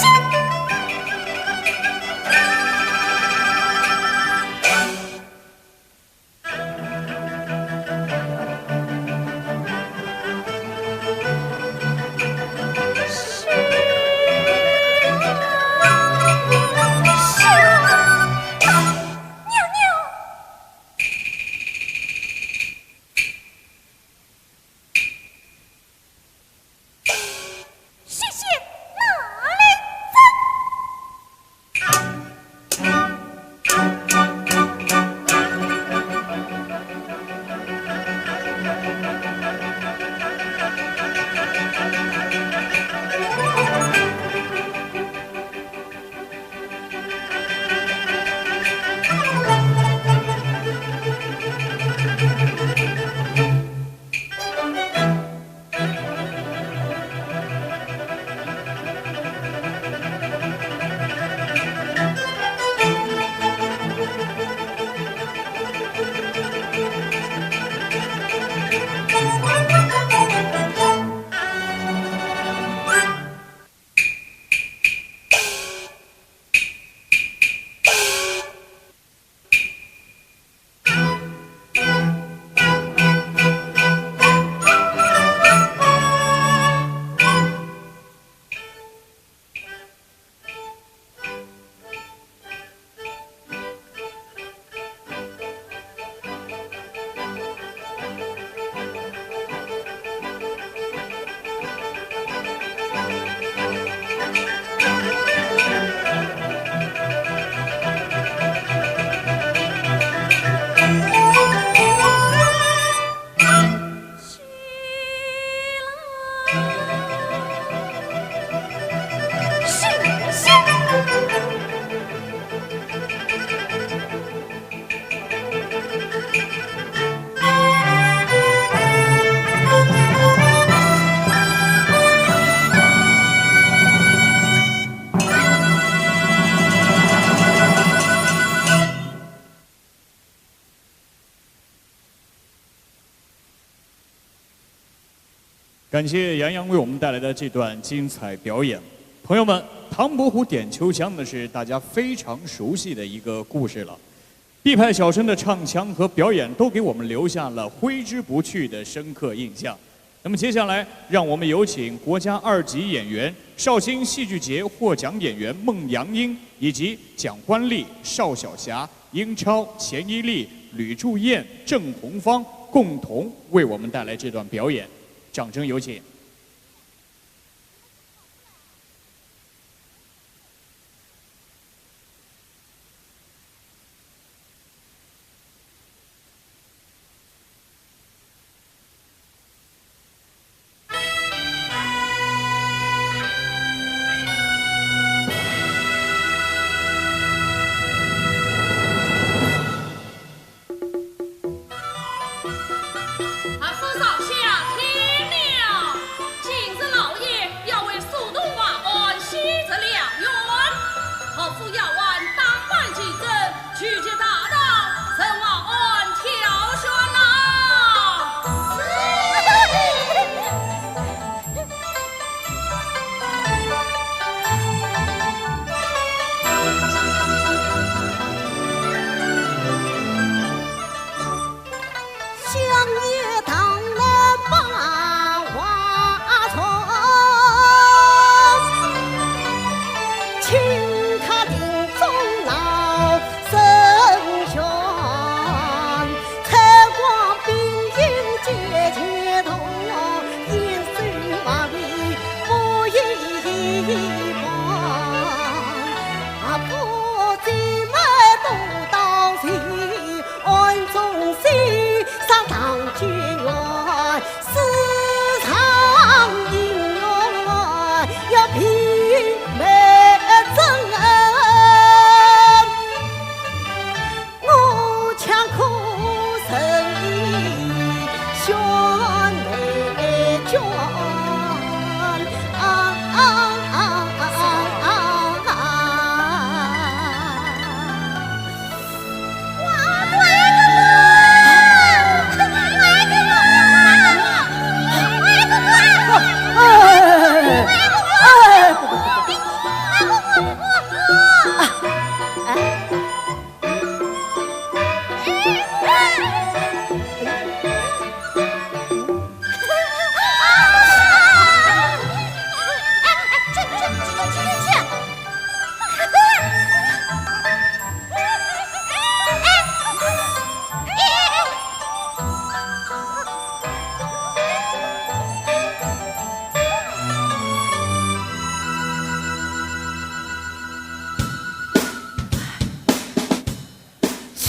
谢，哪里走？感谢杨洋为我们带来的这段精彩表演。朋友们，唐伯虎点秋香呢，是大家非常熟悉的一个故事了。毕派小生的唱腔和表演都给我们留下了挥之不去的深刻印象。那么接下来，让我们有请国家二级演员、绍兴戏剧节获奖演员孟洋英以及蒋欢丽、邵晓霞、英超、钱怡丽、吕祝燕、郑红芳共同为我们带来这段表演。掌声有请。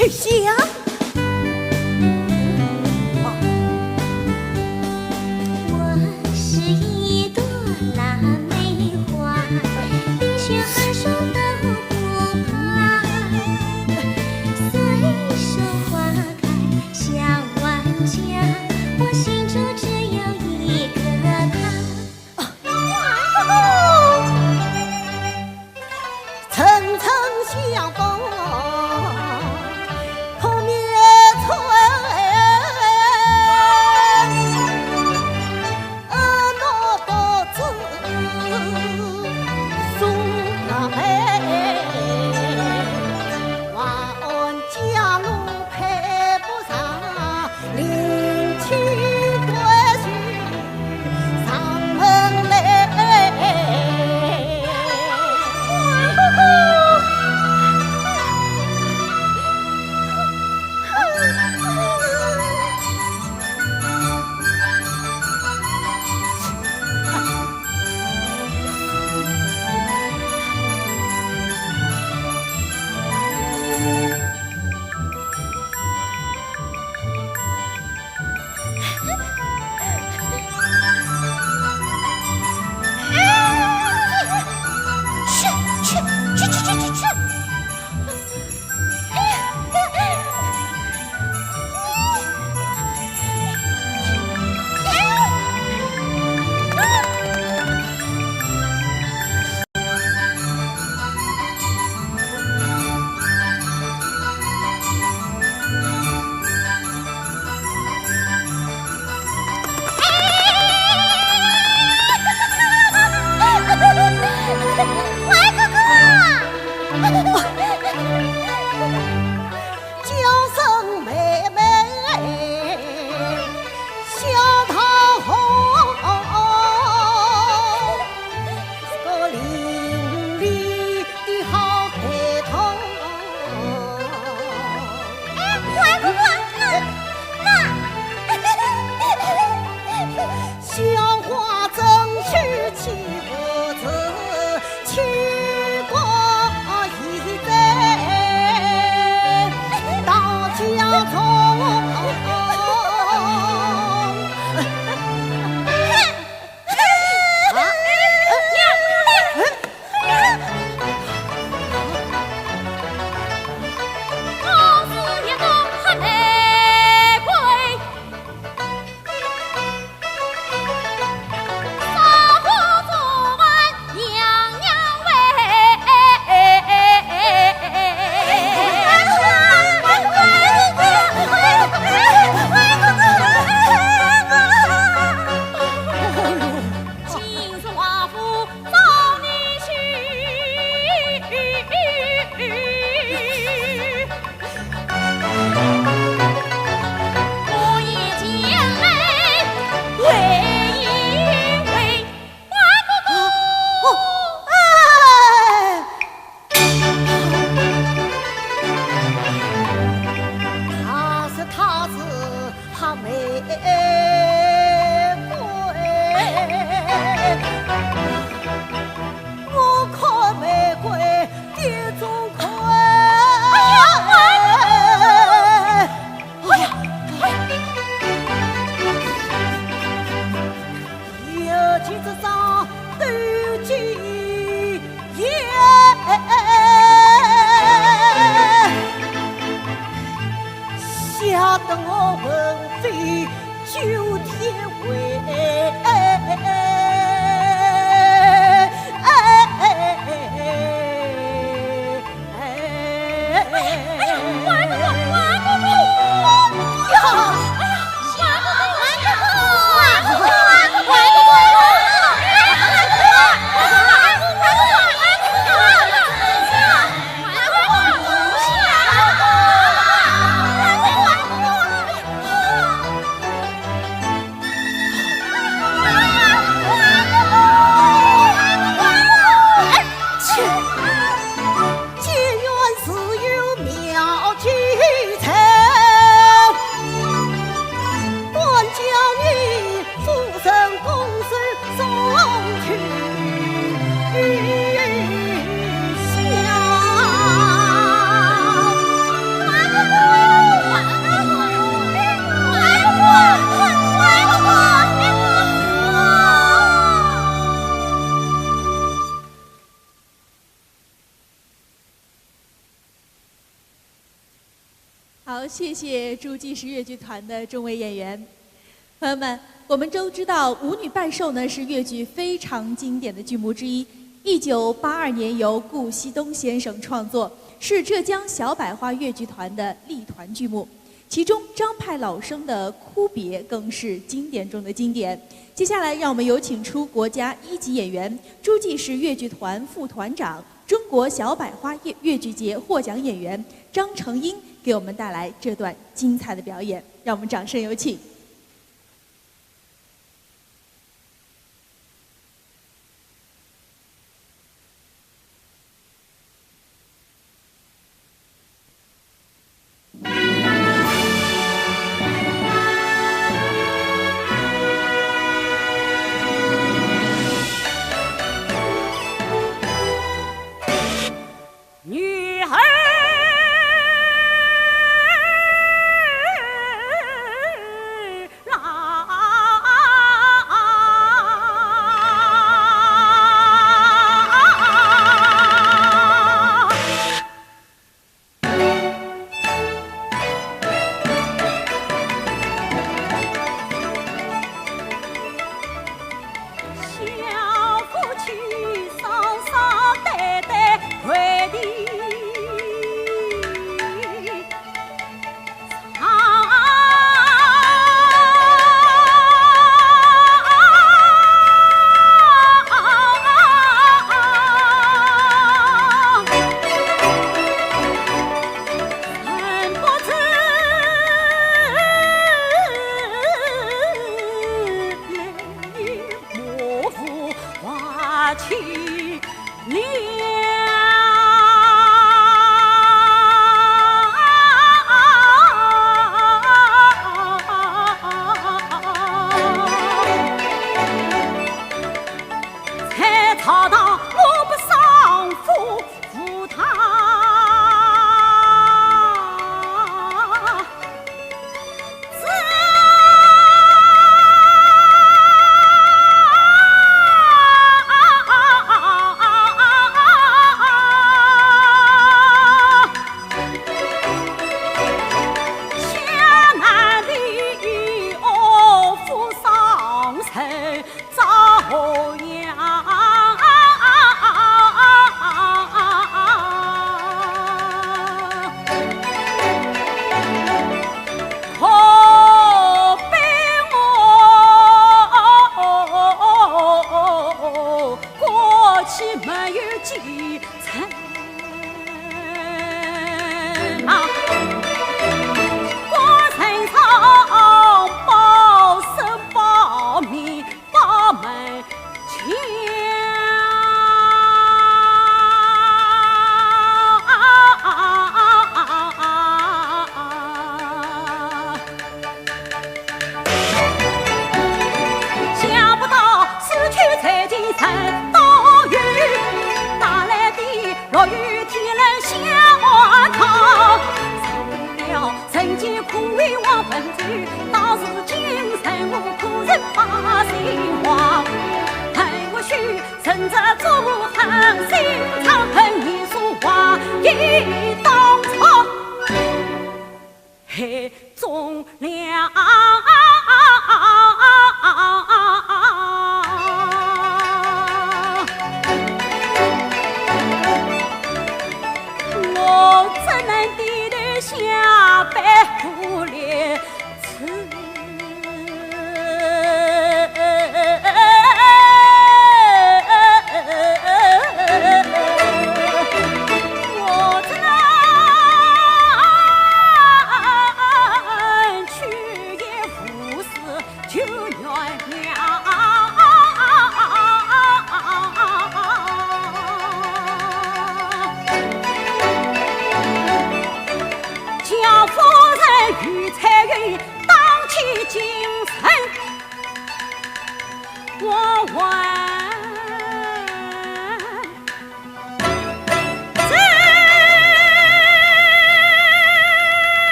哎呀！我是一朵腊梅花，冰雪寒霜都不怕。虽说花开两万家，我心中只有一个他。 层层相逢，扑面春。好，谢谢诸暨市越剧团的众位演员。朋友们，我们都知道《舞女拜寿》呢是越剧非常经典的剧目之一，一九八二年由顾惜东先生创作，是浙江小百花越剧团的立团剧目。其中张派老生的哭别更是经典中的经典。接下来，让我们有请出国家一级演员、诸暨市越剧团副团长、中国小百花越越剧节获奖演员张成英，给我们带来这段精彩的表演。让我们掌声有请。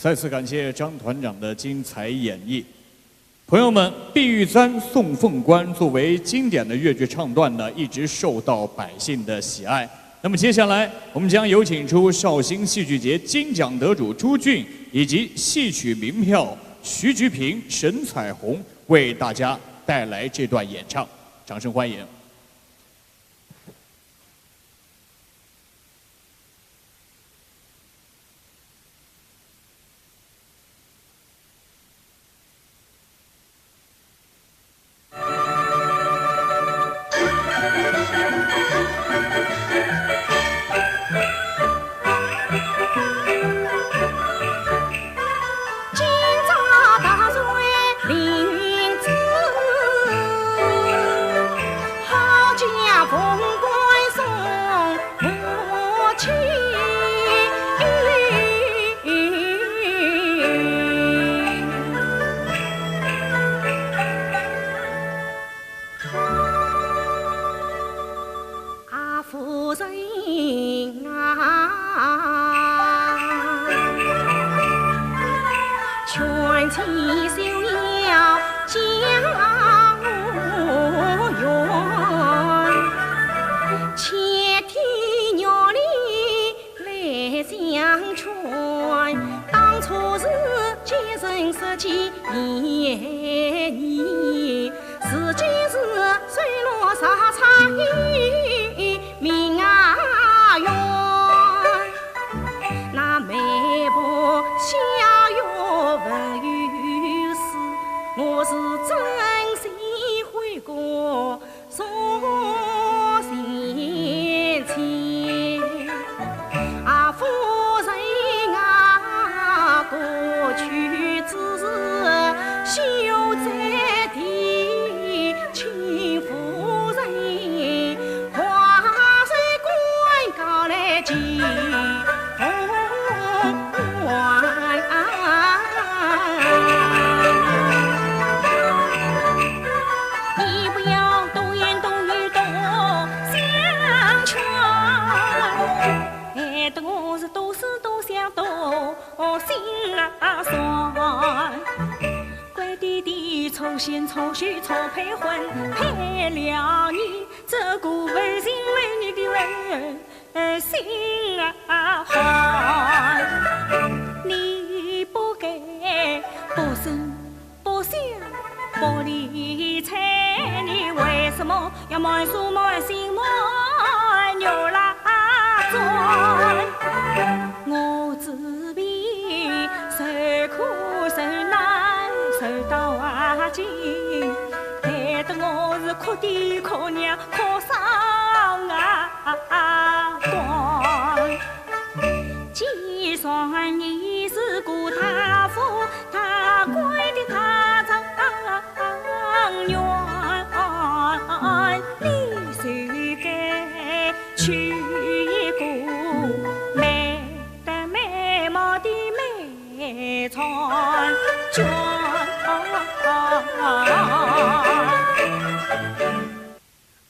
再次感谢张团长的精彩演绎。朋友们，《碧玉簪》《送凤冠》作为经典的越剧唱段呢，一直受到百姓的喜爱。那么接下来，我们将有请出绍兴戏剧节金奖得主朱俊以及戏曲名票徐菊萍、沈彩虹为大家带来这段演唱，掌声欢迎。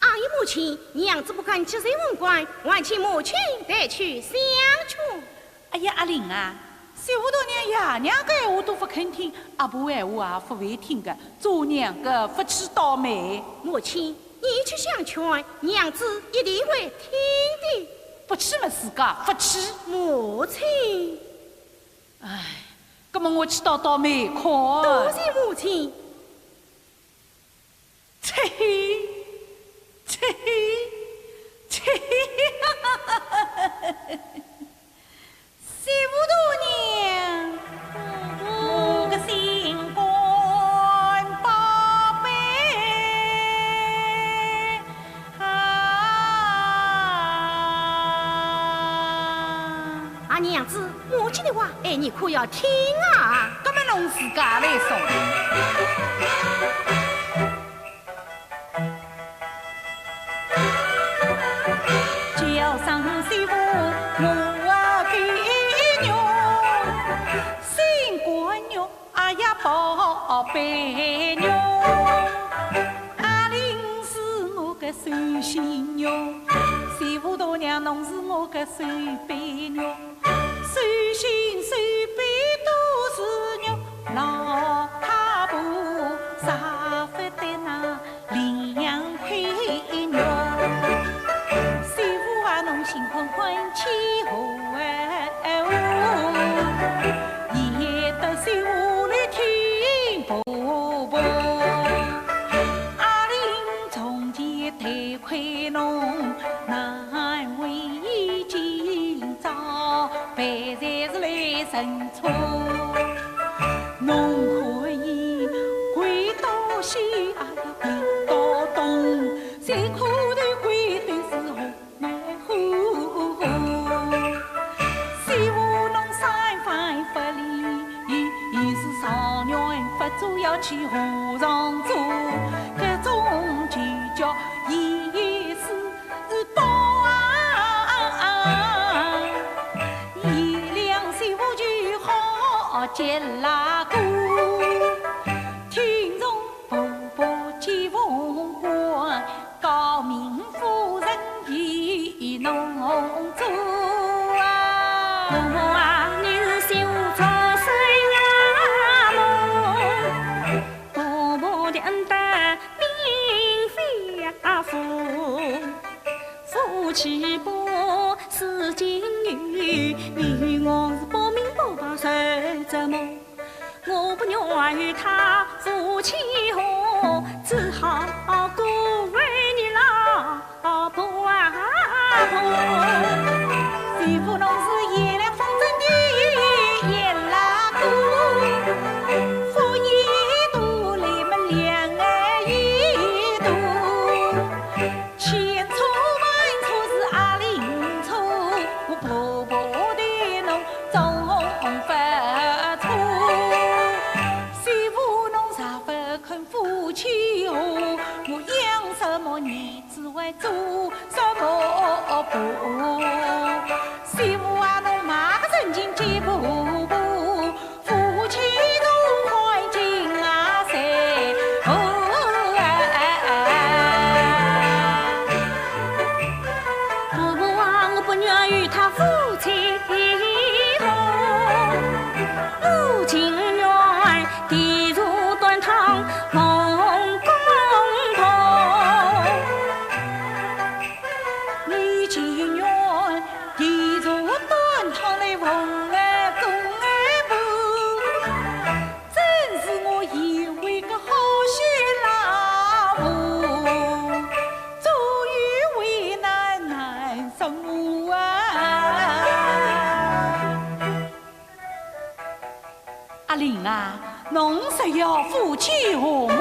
阿依母亲，娘子不肯接受凤冠，还请母亲代去相劝。哎呀，阿玲啊，媳妇大娘爷娘个闲话都不肯听，阿婆闲话也不会听个，做娘个不知倒霉。母亲，你去相劝，娘子一定会听的。不去嘛，自家不去。母亲。唉，那么我去倒倒霉看。多谢母亲。 切嘿，切嘿，切嘿，媳妇大娘，我个心肝宝贝啊！啊，娘子，母亲的话，哎，你可要听啊！那么侬自家来说。老太婆舍勿得那领养闺女，媳妇啊，侬心宽宽去好哎哦，也得媳妇来听婆婆。阿林从前对 亏侬难为今朝，办事来神错。侬可以跪到西，哎呀，跪到东，谁可得跪得是红来呼。媳妇侬三番不理，是状元不做要去和尚做，这种就叫一世 是宝啊，一两媳妇就好结拉钩。听从婆婆接凤冠，诰命夫人与侬做啊。婆婆啊，你是媳妇做事呀么？婆婆的恩德 命非福，夫妻百事尽有，你我是不明不白受折磨。我不愿与他夫妻和，只好过问你老婆啊婆。媳妇侬是贤良风尘的一拉钩，福一多，你们两个一多。 千错万错是阿林错，我婆婆对侬总不错。媳妇侬若不肯夫妻和，我养什么儿子还做什么婆？媳妇啊，侬买个人情给婆婆， 夫妻同欢尽啊谁哦哎。婆婆啊，我不愿与他夫妻和，我情愿地坐端汤蒙公婆。你情愿 地坐端汤来问哎公哎婆，真是我以为个好些啦哦，终于为难难什么啊。 阿林啊，侬是要夫妻和睦吗？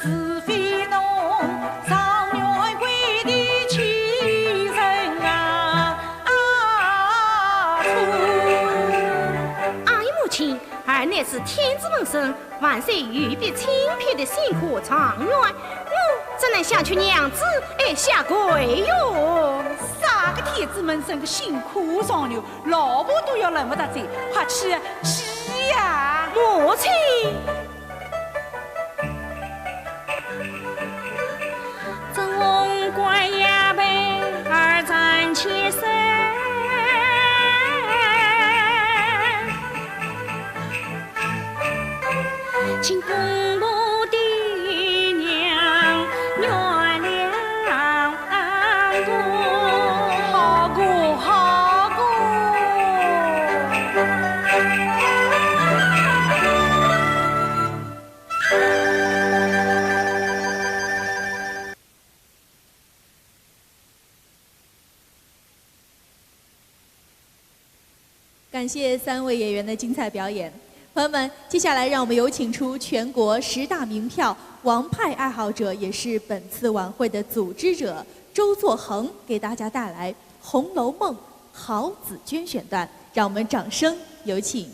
除非侬状元跪地欺人啊！啊，错！哎，母亲，儿乃是天子门生， 万岁御笔亲批的新科状元，我怎能像群娘子哎下跪哟？啥个天子门生个新科状元，老婆都要认不得字，快去啊，去呀！母亲。 这王冠也被儿斩千岁，请公婆爹娘原谅我。好个，好个。 感谢三位演员的精彩表演。朋友们，接下来让我们有请出全国十大名票王派爱好者，也是本次晚会的组织者周作恒，给大家带来《红楼梦》好紫鹃选段，让我们掌声有请。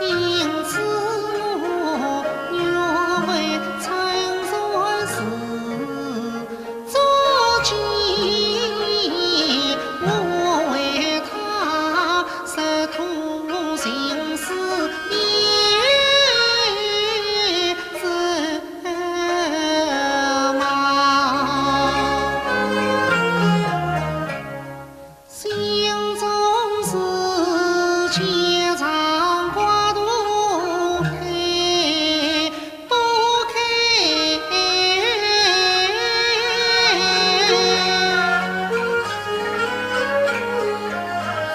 因此我愿为陈传是作尽我为他，实图寻死也是嘛。 心中是牵肠挂肚推不开，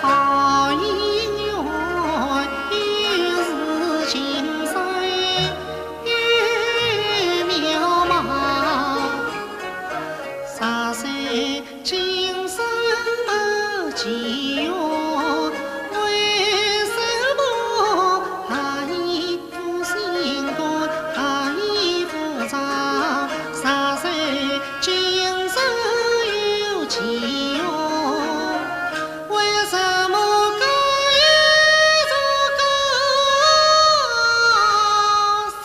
好姻缘又是情深又渺茫。 若是今生无期限，为什么还一副心肝还一副伤？若是今生有期限，为什么更要如歌声？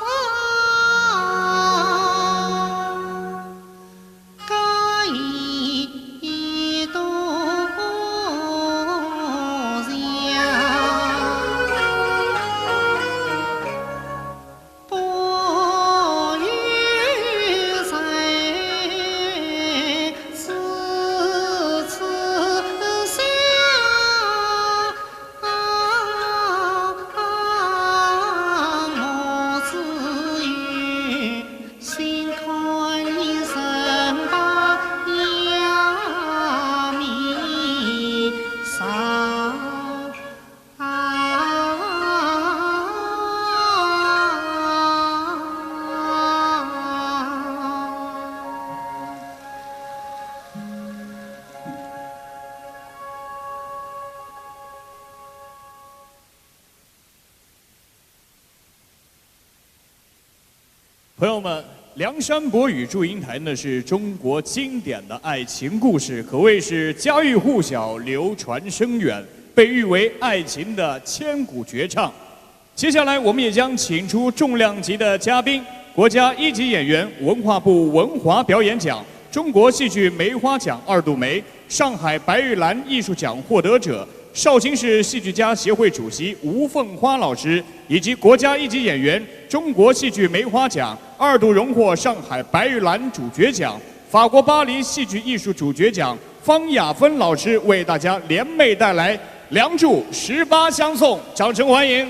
朋友们，梁山伯与祝英台呢，是中国经典的爱情故事，可谓是家喻户晓、流传深远，被誉为爱情的千古绝唱。接下来，我们也将请出重量级的嘉宾，国家一级演员、文化部文华表演奖、中国戏剧梅花奖二度梅、上海白玉兰艺术奖获得者、绍兴市戏剧家协会主席吴凤花老师，以及国家一级演员、中国戏剧梅花奖二度荣获上海白玉兰主角奖、法国巴黎戏剧艺术主角奖方亚芬老师为大家联袂带来《梁祝十八相送》，掌声欢迎。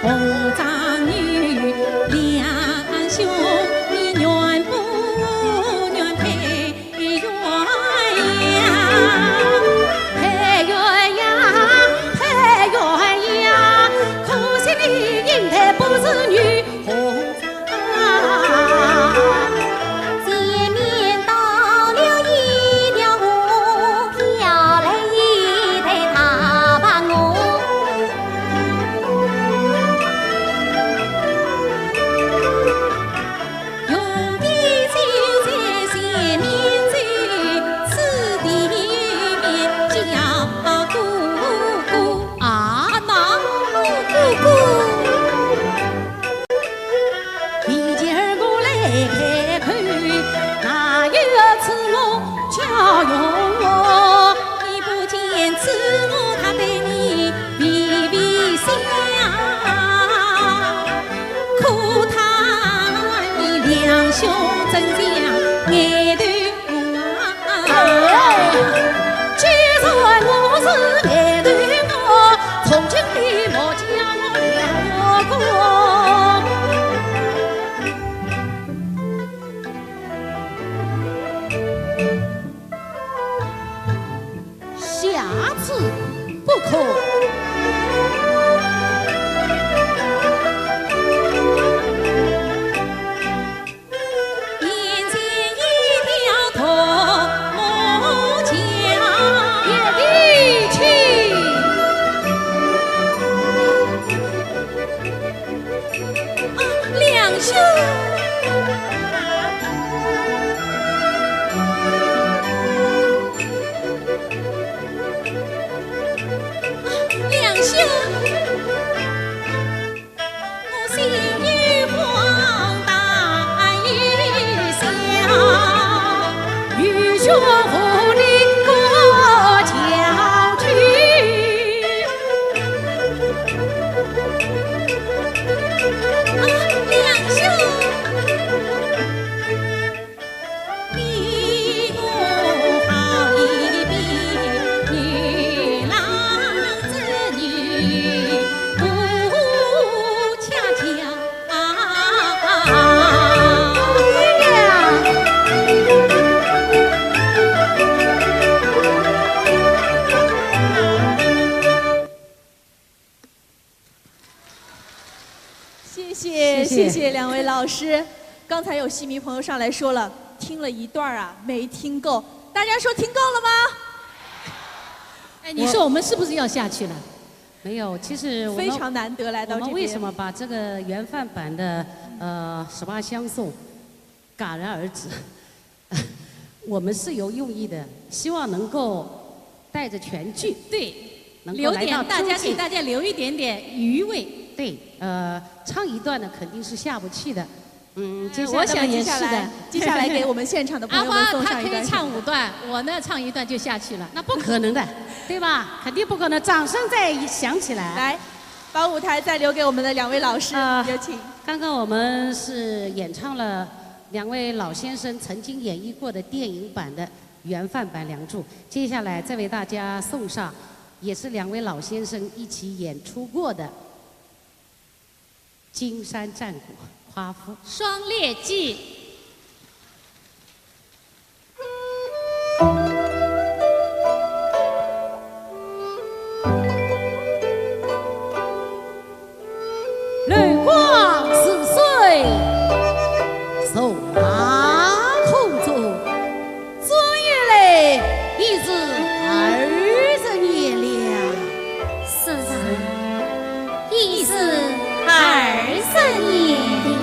红掌女，两兄，你愿不愿配鸳鸯？配鸳鸯，配鸳鸯，可惜你英台不如女红掌。前面到了一条河，飘来一对大白鹅。 下次不可。眼前一条独木桥。也的去。 啊，两兄。啊，两兄。我心有荒诞一笑，愚兄无力过桥去。 啊，两兄。你我好一比，女郎织女不恰巧。 谢谢，谢谢。谢谢两位老师。刚才有戏迷朋友上来说了，听了一段儿啊，没听够。大家说听够了吗？哎，你说我们是不是要下去了？没有，其实我们非常难得来到这边。我们为什么把这个原范版的，呃，《十八相送》戛然而止？ 我们是有用意的，希望能够带着全剧，对，能够来到中剧。留点，大家，给大家留一点点余味。对，呃，唱一段呢，肯定是下不去的。嗯，接下来，我想接下来，我们也是的。接下来给我们现场的朋友们送上一段。阿花她可以唱五段，我呢唱一段就下去了。那不可能的，对吧？肯定不可能。掌声再响起来。来，把舞台再留给我们的两位老师，啊，有请。刚刚我们是演唱了 两位老先生曾经演绎过的电影版的原范版《梁祝》，接下来再为大家送上，也是两位老先生一起演出过的《金山战鼓》《夸父》。《双烈记》。 流光似水，从那空中，转眼来已是二十年了。是啊，已是二十年了。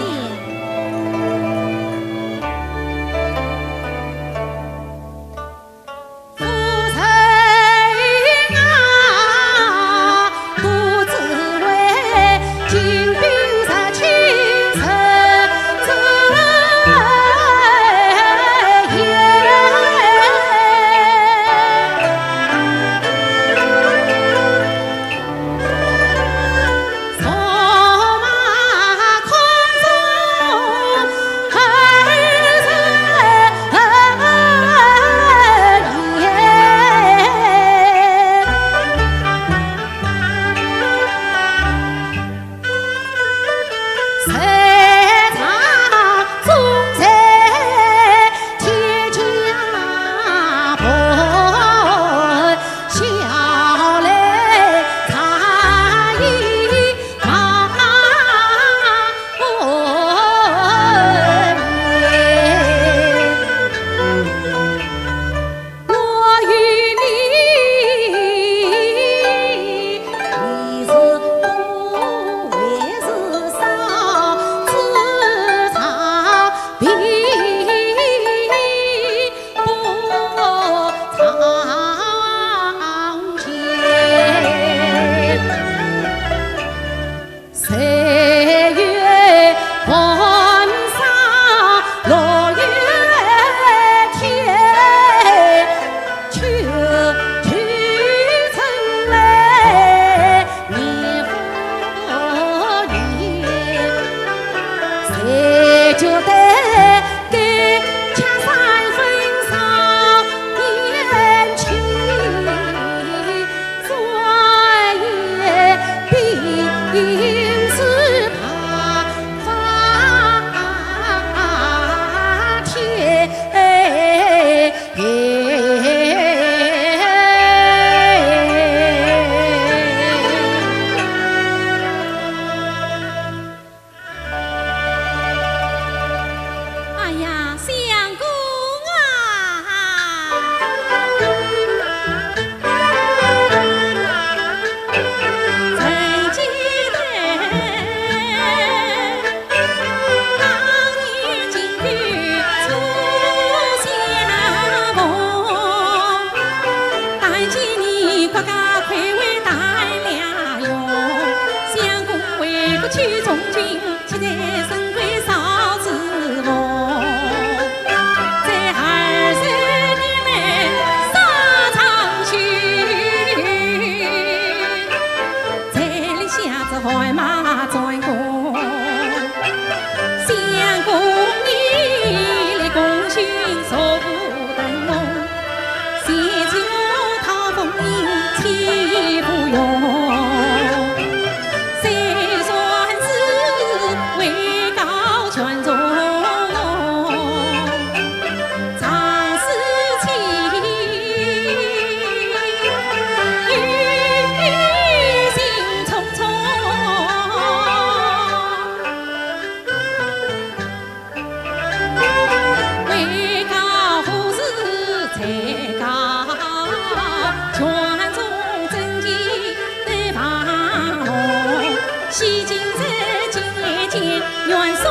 元帅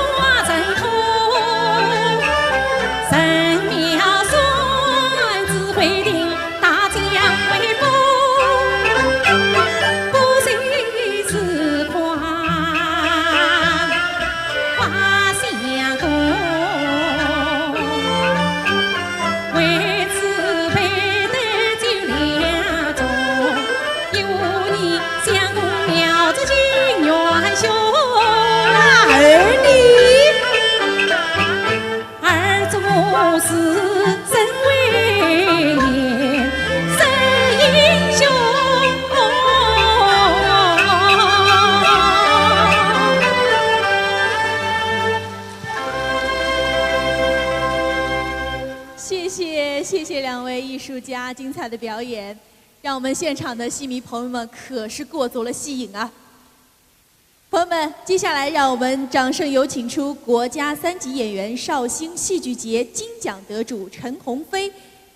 在后，神庙山指挥定，大将威风，不随时狂花相公。为此备得酒粮重，有你相公妙祝金元凶。那儿呢？ 而终是身为贤，是英雄。谢谢，谢谢两位艺术家精彩的表演，让我们现场的戏迷朋友们可是过足了戏瘾啊！ 朋友们，接下来让我们掌声有请出国家三级演员、绍兴戏剧节金奖得主陈鸿飞，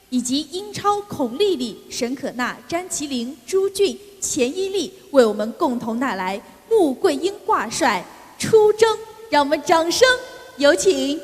以及英超孔丽丽、沈可娜、詹麒麟、朱俊、钱伊利，为我们共同带来《穆桂英挂帅》出征。让我们掌声有请。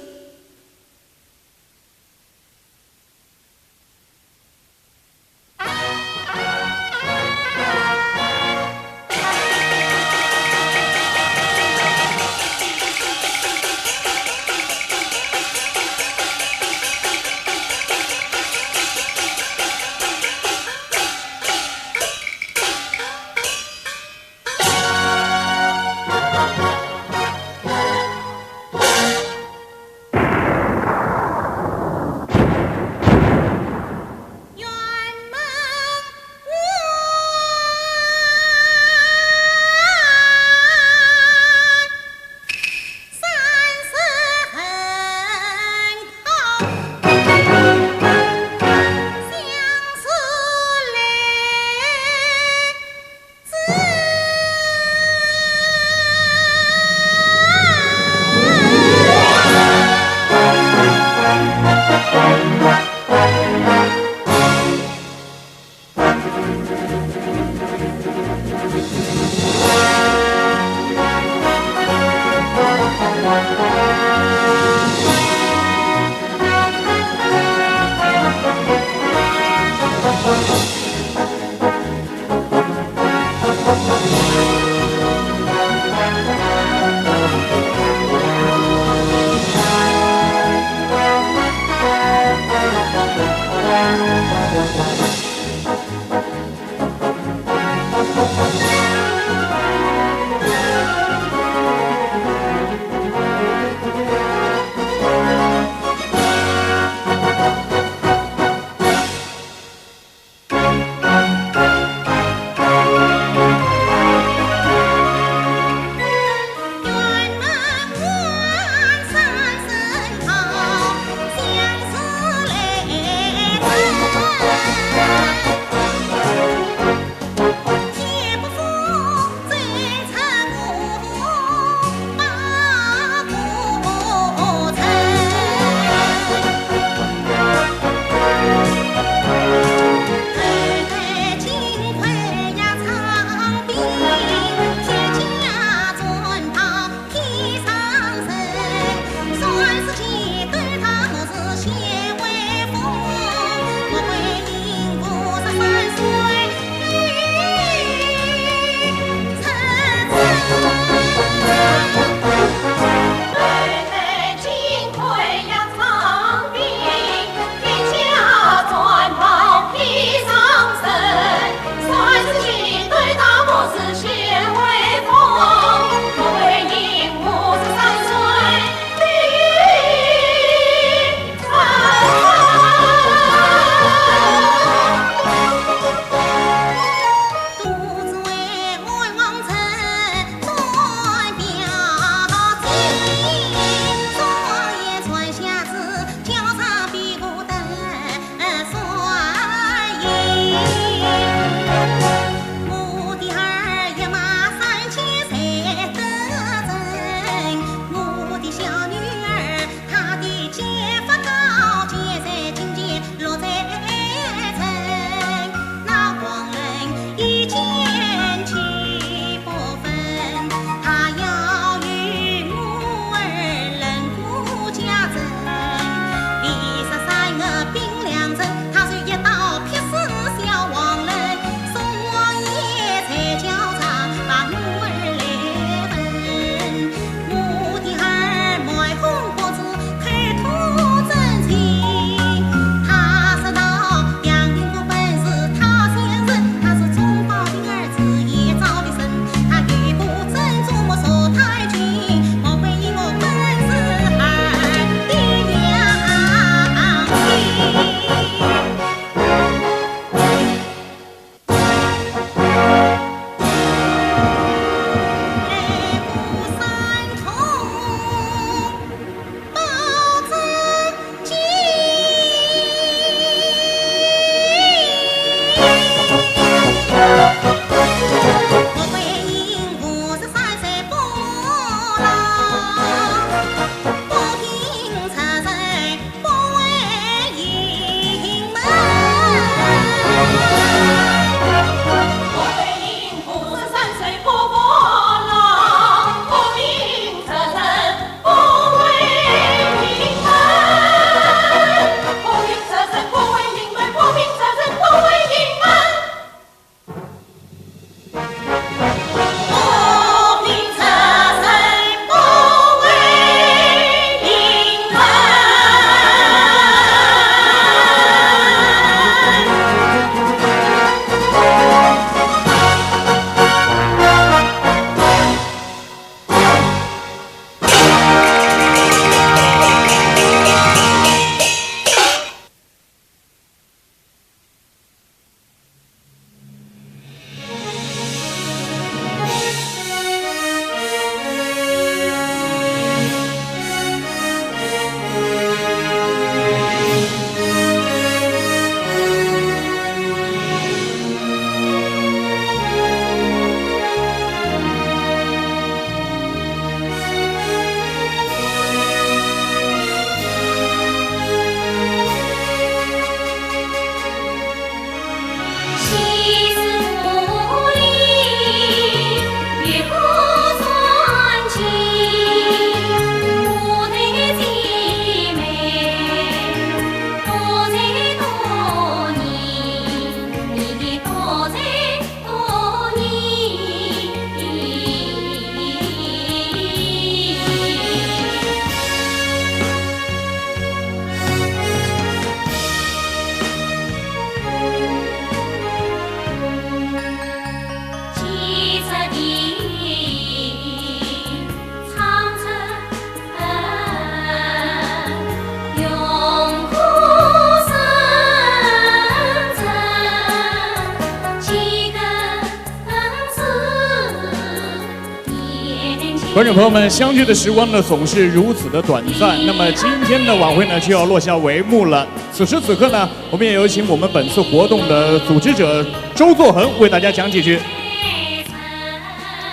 观众朋友们，相聚的时光呢总是如此的短暂。那么今天的晚会呢就要落下帷幕了。此时此刻呢，我们也有请我们本次活动的组织者周作恒为大家讲几句。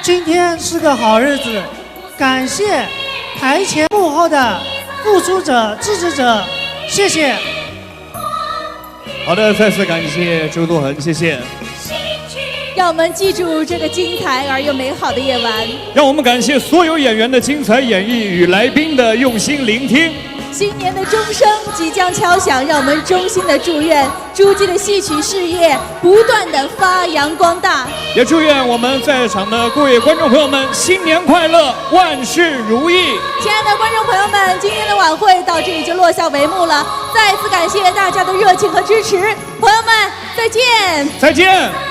今天是个好日子，感谢台前幕后的付出者、支持者，谢谢。好的，再次感谢周作恒，谢谢。让我们记住这个精彩而又美好的夜晚。让我们感谢所有演员的精彩演绎与来宾的用心聆听。新年的钟声即将敲响，让我们衷心的祝愿诸暨的戏曲事业不断的发扬光大。也祝愿我们在场的各位观众朋友们新年快乐，万事如意。亲爱的观众朋友们，今天的晚会到这里就落下帷幕了。再次感谢大家的热情和支持，朋友们，再见。再见。